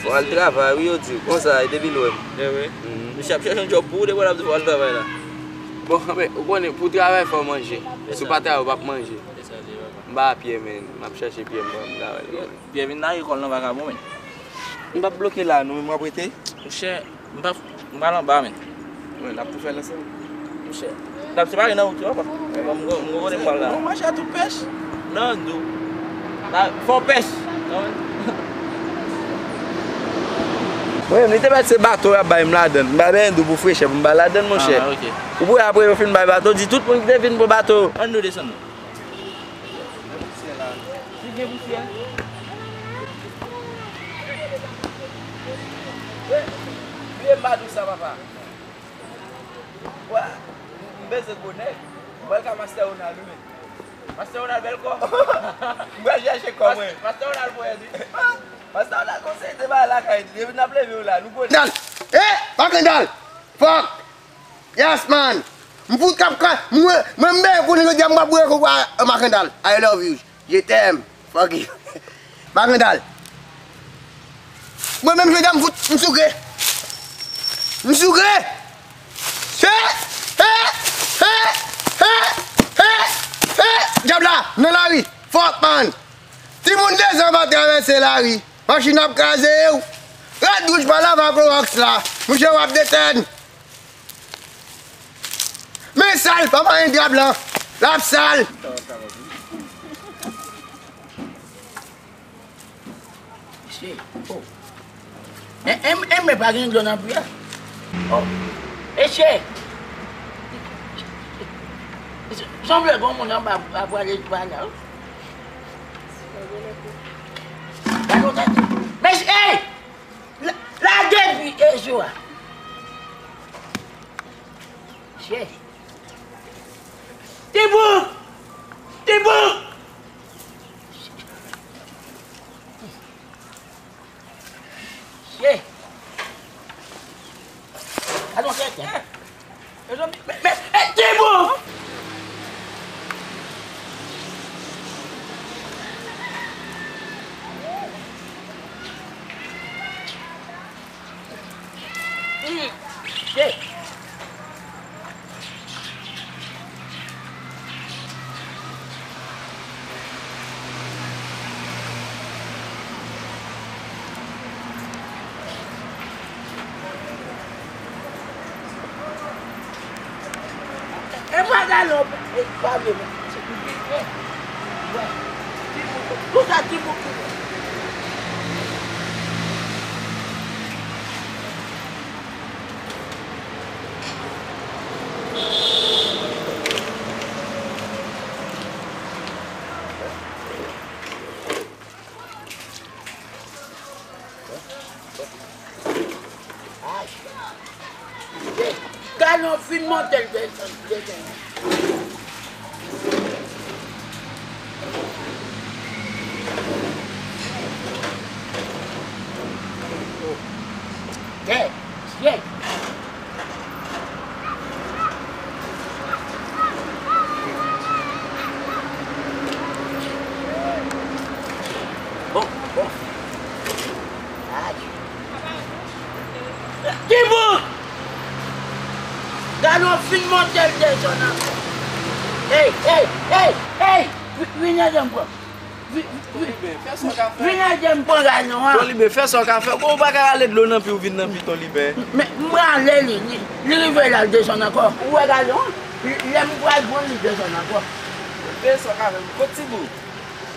Fò al travay, wi, yo di w. Konsa, e depi l wè m. Misye ap chèche yon djòb pou ou, depi w ap di fò al travay la. Bon, men, ou konnen, pou travay, fò manje. Si w pa travay, ou p ap manje. M pa a pye, men. M ap chèche pye m, m travay. Pye vin lage kò l nan vakabon, men. M p ap bloke la, non, men m ap rete. Monchè, m p ap, m pral anba, men. Wi, n ap tou fè l ansanm. Monchè, n ap separe nan wout yo, papa. M gon kote m pral la. Bon, monchè, tout pèch. Non, dou. Fò pèch. Wi, men li te mèt se bato y ap bay m ladann. M pa benyen dou pou frechè pou m bay ladann, monchè. Ou pou wè apre yo fin bay bato, di tout moun ki te vin pran bato. Ann nou desann. Si gen pousyè. Bliye m pa di w sa, papa. Wa, m bezwen gwo nèg. M pral ka Mastè Ronald, wi, men. Mastè Ronald bèl kò. M pral chèche kò mwen. Mastè Ronald, pou wi. Mastè Ronald konsèy te bay lakay, depi n ap leve yo la, nou gwo nèg. Makandal! Eh! Makandal! Fuck! Yes, man! M fout k ap ka, mwen, mwen, m byen konnen jodi a m ap boure koko a, Makandal. I love you. Je t'aime. Fuck you. Makandal. Mwen menm jodi a m fout, m souke. M souke. He! He! He! He! He! He! Dyab la, nan lari. Fuck, man. Timoun de zan pa travèse lari. Machin ap kraze yo. Rad wouj pa lave ak klowòks la. Monchè, w ap detèn. Men sal, pa manyen dra blan. L ap sal. Mesye, oh. En, en, en, men pa gen dlo nan pye a. Oh. Mesye. Sanble gon moun anba ap prale pa la. Mesye, hey! La, la Jou a. Che. Tibou! Tibou! Che. Alon, che, che. Men, men, men, Tibou! E pa galon, e pa vle mwen. Tout sa ti bouk. Galon fin monte, l desann, desann. Kè, syèl. Bon, bon. Ay. Tibou! Galon fin monte, l desann ankò. Ey, ey, ey, ey! Vi-, vin ede m pran. Vi-, vi-, Toliben, fè sa w ka fè. Vin ede m pran galon an. Toliben, fè sa w ka fè. Bon, ou pa ka rale dlo nan pi w vin nan pi, Toliben. Men, m rale li, li, li rive la, l desann ankò. Ou wè galon an? Li, lè m pral pran li, desann ankò. Fè sa w ka fè. Kot Tibou?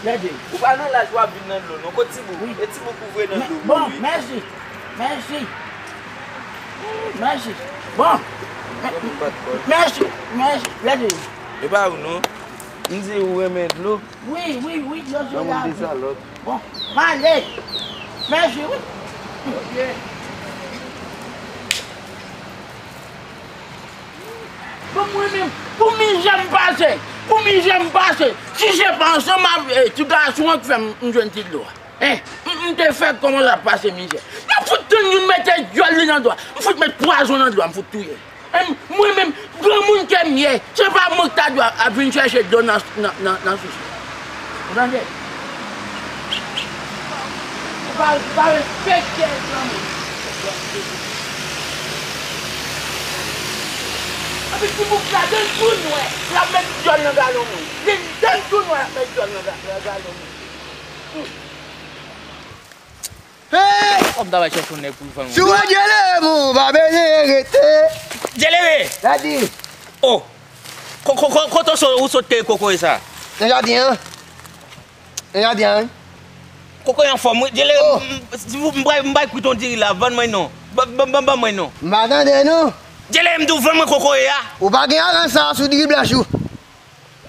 Gade. Ou pa nan laj w ap vin nan dlo, non. Kot Tibou? Wi. E Tibou kouvre nan dlo, bon, wi. Mèsi. Mèsi. Mèsi. Bon. Mè-, mèsi. Mèsi. Gade. E pa ou, non. M di ou renmen dlo. Wi, wi, wi, dlo se lavi. Bon, m ale. Mèsi, wi. Ok. Bon, mwen menm, pou mizè m pase, pou mizè m pase, si se pa ansanm avè ti gason an k fè m, m jwenn ti dlo a. Hein, m, m te fèk kòmanse ap pase mizè. M ap fout tann youn mete dyòl li nan dlo a. M fout met pwazon nan dlo a, m fout touye. Hein, mwen menm, granmoun ke m ye, se pa mwen k ta dwe ap vin chèche dlo nan, nan, nan, nan sous la. Ou tande? Ou pa, ou pa respekte granmoun. Epi ti bouk la, dan l tou nwè, l ap met dyòl nan galon moun. Li, dan l tou nwè, l ap met dyòl nan ga-, nan galon moun. Hmm. Hey! Kòm ta bay chèche yon nèg pou l vann. Si w wè Djelere, mon, pa bezwen rete. Djelere! Sa di? Oh! Ko-, ko-, ko-, kote w so-, ou sot teye kokoye sa? Nan jaden an. Nan jaden an, wi. Kokoye anfòm, wi. Djelere, oh, m, m, si w, m bay, m bay kwit yon diri la, vann mwen non. Ban, ban, ban, ban mwen non. M pa tande, non. Djelere, m di w vann mwen kokoye a. Ou pa gen aran sa sou diri blanch ou.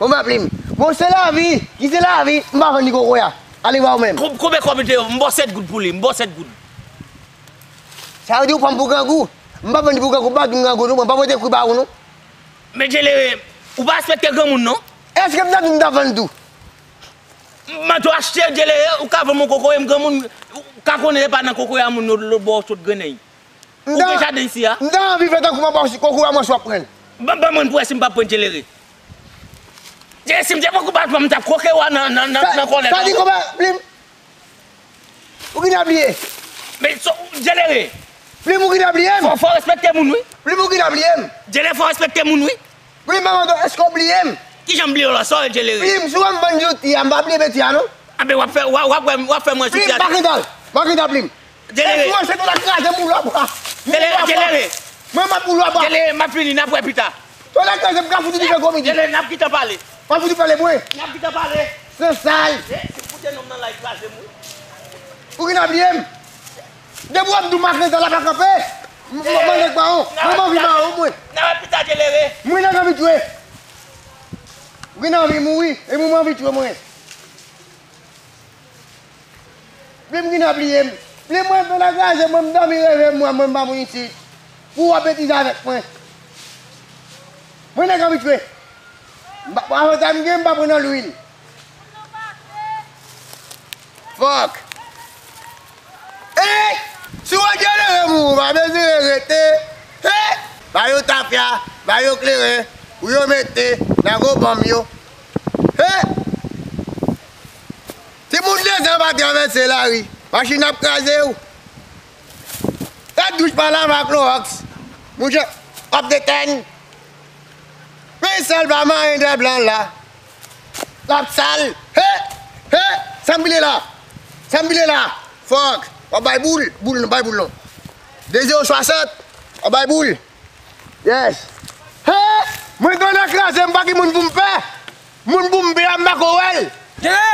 Bon, pa plim. Bon, se lavi. Ki se lavi? M pa vann li kokoye a. Ale ba ou menm. Kon-, konbyen kòb li te ye? M ba w sèt goud pou li. M ba w sèt goud. Sa vle di ou pran m pou grangou? M pa vann li pou grangou, m pa vin grangou, non. Mwen pa pote kwi ba ou, non. Men Djelere, ou pa respekte granmoun, non. Èske m ta di m ta vann tou? M an tou achte Djelere, ou ka vann mwen kokoye, m granmoun, ou ka konnen se pa nan kokoye a moun lòt, lòt bò sot grennen. Ou gen jaden isi a? M ta anvi fè tankou m ap ba w si kokoye a mwen si w ap pran l. Ban, ban mwen pou wè si m p ap pran Djelere. Djelere, si m te pran kou baton, m t ap kwoke w a nan, nan, nan, nan kòlèt. Sa di konbyen, Plim? Ou gentan bliye? Men, so, Djelere. Plim, ou gentan bliye m? Fò, fò w respekte moun, wi. Plim, ou gentan bliye m? Djelere, fò w respekte moun, wi. Plim, m mande w, èske w bliye m? Kijan m bliye w la? Sa w ye, Djelere? Plim, si w wè m vann zouti a, m pa bliye beti a, non. Anben, w ap fè, w ap, w ap, w ap fè mwen zouti a. Plim, pa gentan, pa gentan, Plim. Djelere. E si w wè se tou la kraze m pou lwa bwa. Djelere, Djelere. Mwen, m ap pou lwa bwa. Djelere, m ap fini, n ap wè pita. Tou la kraze m ka fout ou dife komedi. Djelere, n ap gentan pale. W ap fout ou pale mwen. N ap gentan pale. Sansal. E, si m fout nonm nan la, li kraze m, wi. Ou gentan bliye m? Depi w ap di w makanzal la pa kanpe, m, m, mande k mawon. Mwen, m anvi mawon, mwen. N a wè pita, Djelere. Mwen, nan anvi tchwe. Ou gentan anvi mouri, e mwen, mwen anvi tchwe, mwen. Plim, ou gentan bliye m. Li mwen fè nan kraze, mwen m dòmi reve m wè mwen m pa moun isit. Pou w ap betize avèk mwen. Mwen nèg abitye. M pa, avantay m gen, m pa pran nan lwil. Fòk. Ey! Si w ap jere mouri, w pa bezwen rete. Hey! Ba yo tafya, ba yo kleren, pou yo mete nan gwo banm yo. Hey! Timoun de zan pa travèse lari, machin ap kraze w. Tèt douch pa lave ak klowòks. Mouche, w ap detèn. Men sèl pa manyen dè blan la. L ap sal. He! He! Sa m pile la? Sa m pile la? Fòk. W ap bay boul. Boul non, bay boul non. De zewo swasant. W ap bay boul. Yes. He! Mwen tande kraze, m pa gen moun pou m fè. Moun pou m peye a, m pa ko wè l. Genlè!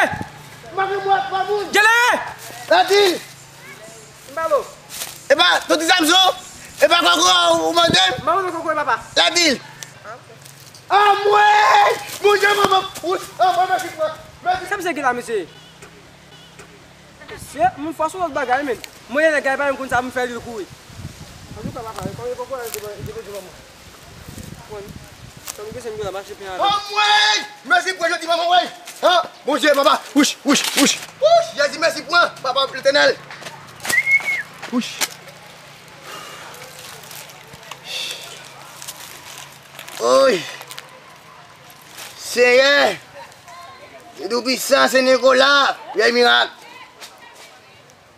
M pa gen moun pa moun. Genlè! Latil! M pa lo. E pa, Tonton Samson? E pa kòkò ou mande m? M pa mande kòkò, papa. Latil! Anmwey! Bondye, manman! Wi, anmwey, mèsi, papa. Mèsi. Sa misye gen la, mesye? Mesye, m fò sou lòt bagay, men. Mwen, nèg la, pa menm konn sa pou m fè li kouri. Antouka, papa, kòm e poko, e te, e te di manman. Konn, sa m gen, se m gen la, mache pen avè. Anmwey! Mèsi pou jodi manman, wey! An, Bondye, papa! Wouch, wouch, wouch! Wouch! Jezi, mèsi pou an, papa Letènèl! Wouch! Oy! Senyè, Dye Toupisan, Sen Nikola, Pyè Mirak,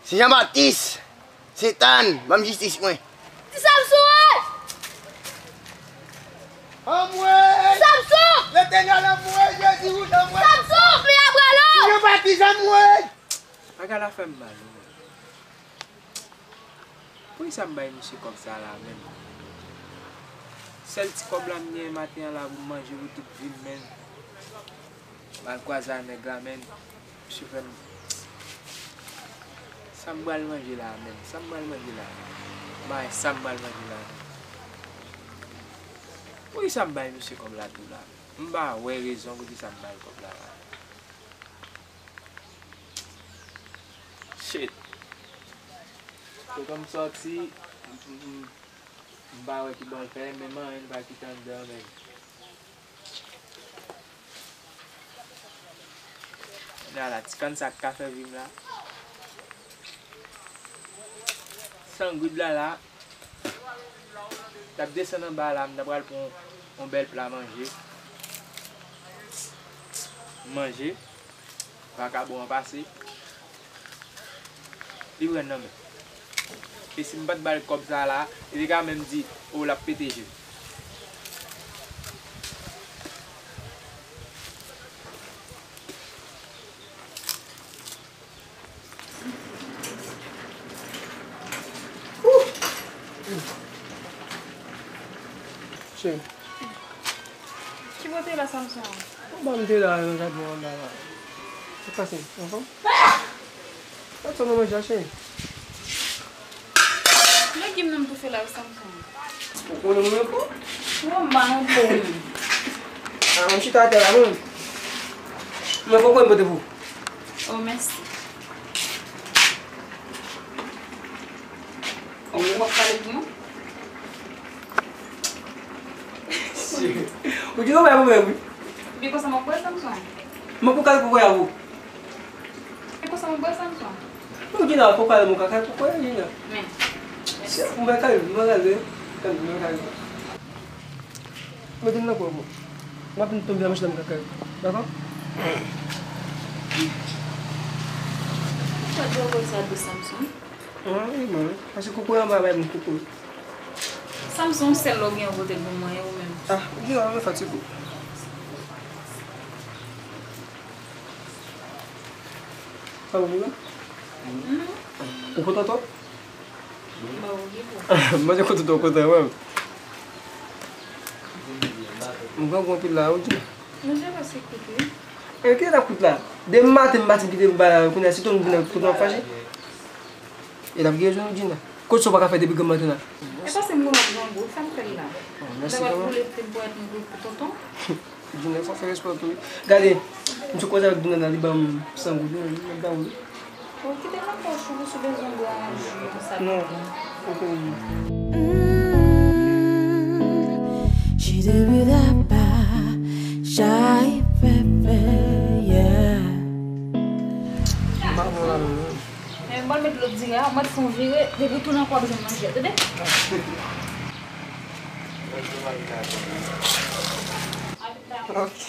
Sen Jan Batis, Sentàn, ban m jistis mwen. Ti Samson, ey! Anmwey! Samson! Letènèl, anmwey! Jezi, wouch, anmwey! Samson! Pye a prale! Ti Jan Batis, anmwey! Bagay la fè m mal, wi. Poukisa m bay misye kòb sa la menm? Sèl ti kòb la m gen maten an la pou m manje pou tout vi m menm. M al kwaze a nèg la menm. Misye fè m. Sa m pral manje la menm? Sa m pral manje la? M pa wè sa m pral manje la menm. Poukisa m bay misye kòb la tou la? M pa wè rezon poukisa m ba l kòb la la. Shit. Kote m sòti, m, m, m, m pa wè ki bò l fè, menm anyen pa kite anndan menm. Gade la, ti kann sa k ka fè vi m la. San goud la la. T ap desann anba la, m ta pral pran yon, yon bèl pla manje. M manje. Vakabon an pase. Li pran nan men. E si m pa t ba l kòb sa la, li te ka menm di, o, l ap pete je. Cheri. Ki bò w te la, Samson? Anba m te la, nan jaden anba la. Sa k pase? Anfòm? Gad sa w nan manje a, cheri. Legim nan m toufe la, Samson. Ou konnen mwen po? Ou pa nan po, wi. A, m chita atè la, mwen. Mwen koko m pote pou ou. Oh, mèsi. Oh, w ap pale pou mwen? Ou di nou bay pou mwen, wi. Byen konsa m ap bwè, Samson. Mwen pou kal koko a pou. Byen konsa m ap bwè, Samson. Ou di la, pou kal mwen kaka koko a, di la. Men. Mwen kal, mwen kal, mwen kal. Mete m nan kò, bro. M ap vin tonbe nan machin nan, m ka kay. Dakò? Sa dlo konsa dous, Samson? An, wi, mwen. Paske koko anba bay moun koko. Samson, sèl lè w gen yon pote pou mwen, ou menm. Ah, ou gen yon fatig ou. Sa w vle? Ou kontan twòp? Ba w oge pou. Manje kontan twòp kontan, wè. M grangou anpil la, ou di. Manje pa se kout, wi. E ki la kout la? Demen maten m pati m kite m ba la, kounye a si tout moun vin kote m ap fache. E l ap gen rezon, ou di la. Kot sa w pa ka fè depi granm maten la? E paske m konn ap grangou, sa m fè l la. Oh, mèsi kanmenm. Boule plim pou èt m pou tonton. Djounen fò fè respè w tou wi. Gade, m sou koze avèk Djounen nan, li ban m san goud wi, m ap ba w li. Bon, kite m nan pòch ou si w bezwen bwè yon ji, yon sa. Non. She do it up, shy pepper, yeah. M pa bon la menm non. Men m pral met dlo diri a, mwen fè yon vire, depi w tounen ankò w ap jwenn manje, tande? Ok.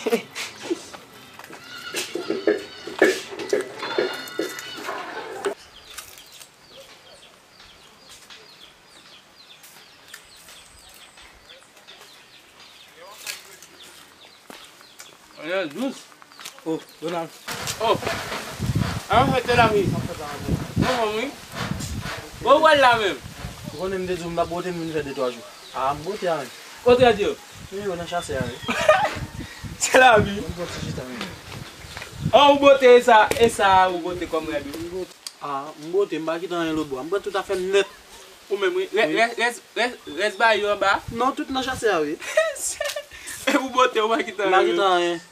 Anyen dous. Oh, Donald. Oh. An fèt, Tel Aviv. Mwen fèt la, mwen. Mwen fèt la, mwen. Ou wè l la menm? Ou konnen m te di w m pa bwote m vin fè de twa jou. A, m bwote a menm. Kote w di yo? Wi, yo nan chasè a, wi. Tel Aviv. Mwen pran ti chita, menm. Oh, ou bwote e sa, e sa, ou bwote kòm rèd, wi. A, m bwote, m pa kite anyen lòtbò a. M pran tout afè m nèt. Ou menm, wi. Rès, rès, rès, rès, rès bagay yo anba? Non, tout nan chasè a, wi. E ou bwote, ou pa kite anyen. M pa kite anyen.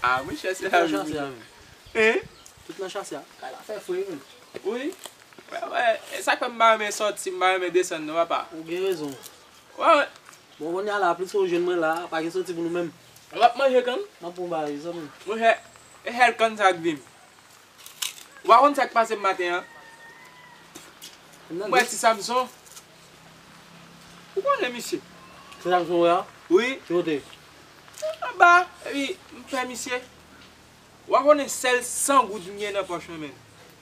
A, mwen chèche la, wi. Tout nan chasè a, wi. Hein? Tout nan chasè a. Kay la fè fre, wi. Wi. Wè, wè. E sa k fè m pa renmen sòti, m pa renmen desann, non, papa. Ou gen rezon. Wè, wè. Bon, kounye a la, plis ou jwenn mwen la, pa gen sòti pou nou menm. W ap manje kann? M ap pran yon bagay, zanmi. Monchè, e sèl kann sa k vi m. Ou pa konn sa k pase m maten an? M wè ti Samson. Ou konnen misye? Ti Samson wè a? Wi. Ki kote? Anba, epi m fè misye. Ou pa konnen sèl san goud m gen nan pòch mwen menm.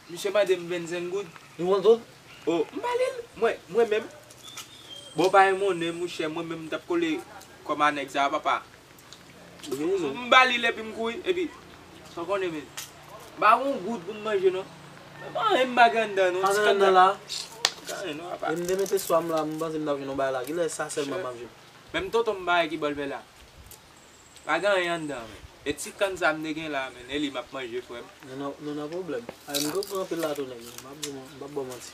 Misye mande m vennsenk goud. Li pran tout? O, m ba li l. Mwen, mwen menm. Bon, pa yon monnen, monchè, mwen menm m t ap kole kò m a nèg sa a, papa. Ou gen rezon. M ba li l epi m kouri, epi, sa w konnen, men. M pa gen yon goud pou m manje, non. Men pa anyen m pa gen anndan, non. Pa gen anndan la? Pa gen anyen, non, papa. E m te mete swa m la, m panse m t ap jwenn yon bagay la. Kilè sa sèlman m ap jwenn? Menm tonton m pa wè ki bò l fè la. Pa gen anyen anndan, men. E ti kann sa m te gen la, men, e li m ap manje, frè m. Nou nan, nou nan pwoblèm. Ay, m tou pran anpil la tou, nèg. M ap di w, m p ap ba w manti.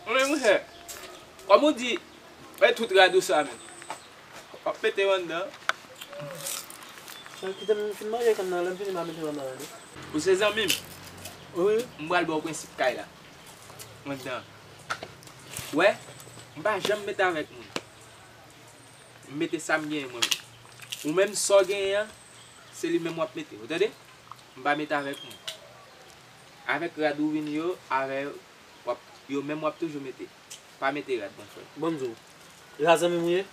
Konnen, monchè, kòm ou di, e tout rad ou sa, men. W ap mete yo anndan. Kite m fin manje kann nan, lè m fini m a mete yo anndan, tande. Ou se zanmi m? Wi. M pral ba w prensip kay la. Anndan. Wè, m pa janm mete avèk moun. M mete sa m genyen mwen menm. Ou menm sa w genyen an, se li menm w ap mete. Ou tande? M pa mete avèk moun. Avèk rad ou vini yo, avè yo, w ap, yo menm w ap toujou mete. Pa mete rad, mon frè. Bon, m di w. E pa zanmi m ou ye?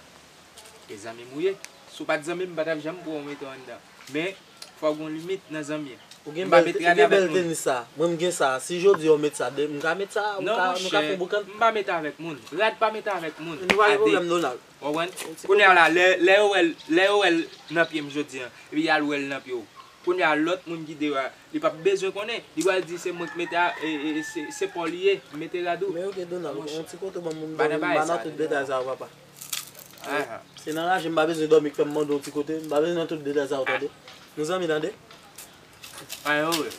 E zanmi m ou ye. Si w pa t zanmi m, m pa t ap janm pran w mete w anndan. Men, fò w gen yon limit nan zanmi an. Ou gen bèl, ou gen bèl tenis sa. Mwen, m gen sa. Si jodi a w met sa, de, m ka met sa, nou ka, nou ka fè yon boukant. M pa mete avèk moun. Rad pa mete avèk moun. Nou pa gen pwoblèm, Donald. Ou konprann? Kounye a la, lè, lè yo wè l, lè yo wè l nan pye m jodi a, epi y al wè l nan pye w. Kounye a, lòt moun ki deyò a, li p ap bezwen konnen. Li pral di se mwen ki mete a, e, e, e, se, se pa w li ye, m mete rad ou. Men ok, Donald, yon ti kote ban m, m pa nan tout detay sa yo, papa. Se nan raje m pa bezwen dòmi k fè m mande yon ti kote. M pa bezwen nan tout detay sa yo, tande. Nou zanmi, tande. Anyen, wi.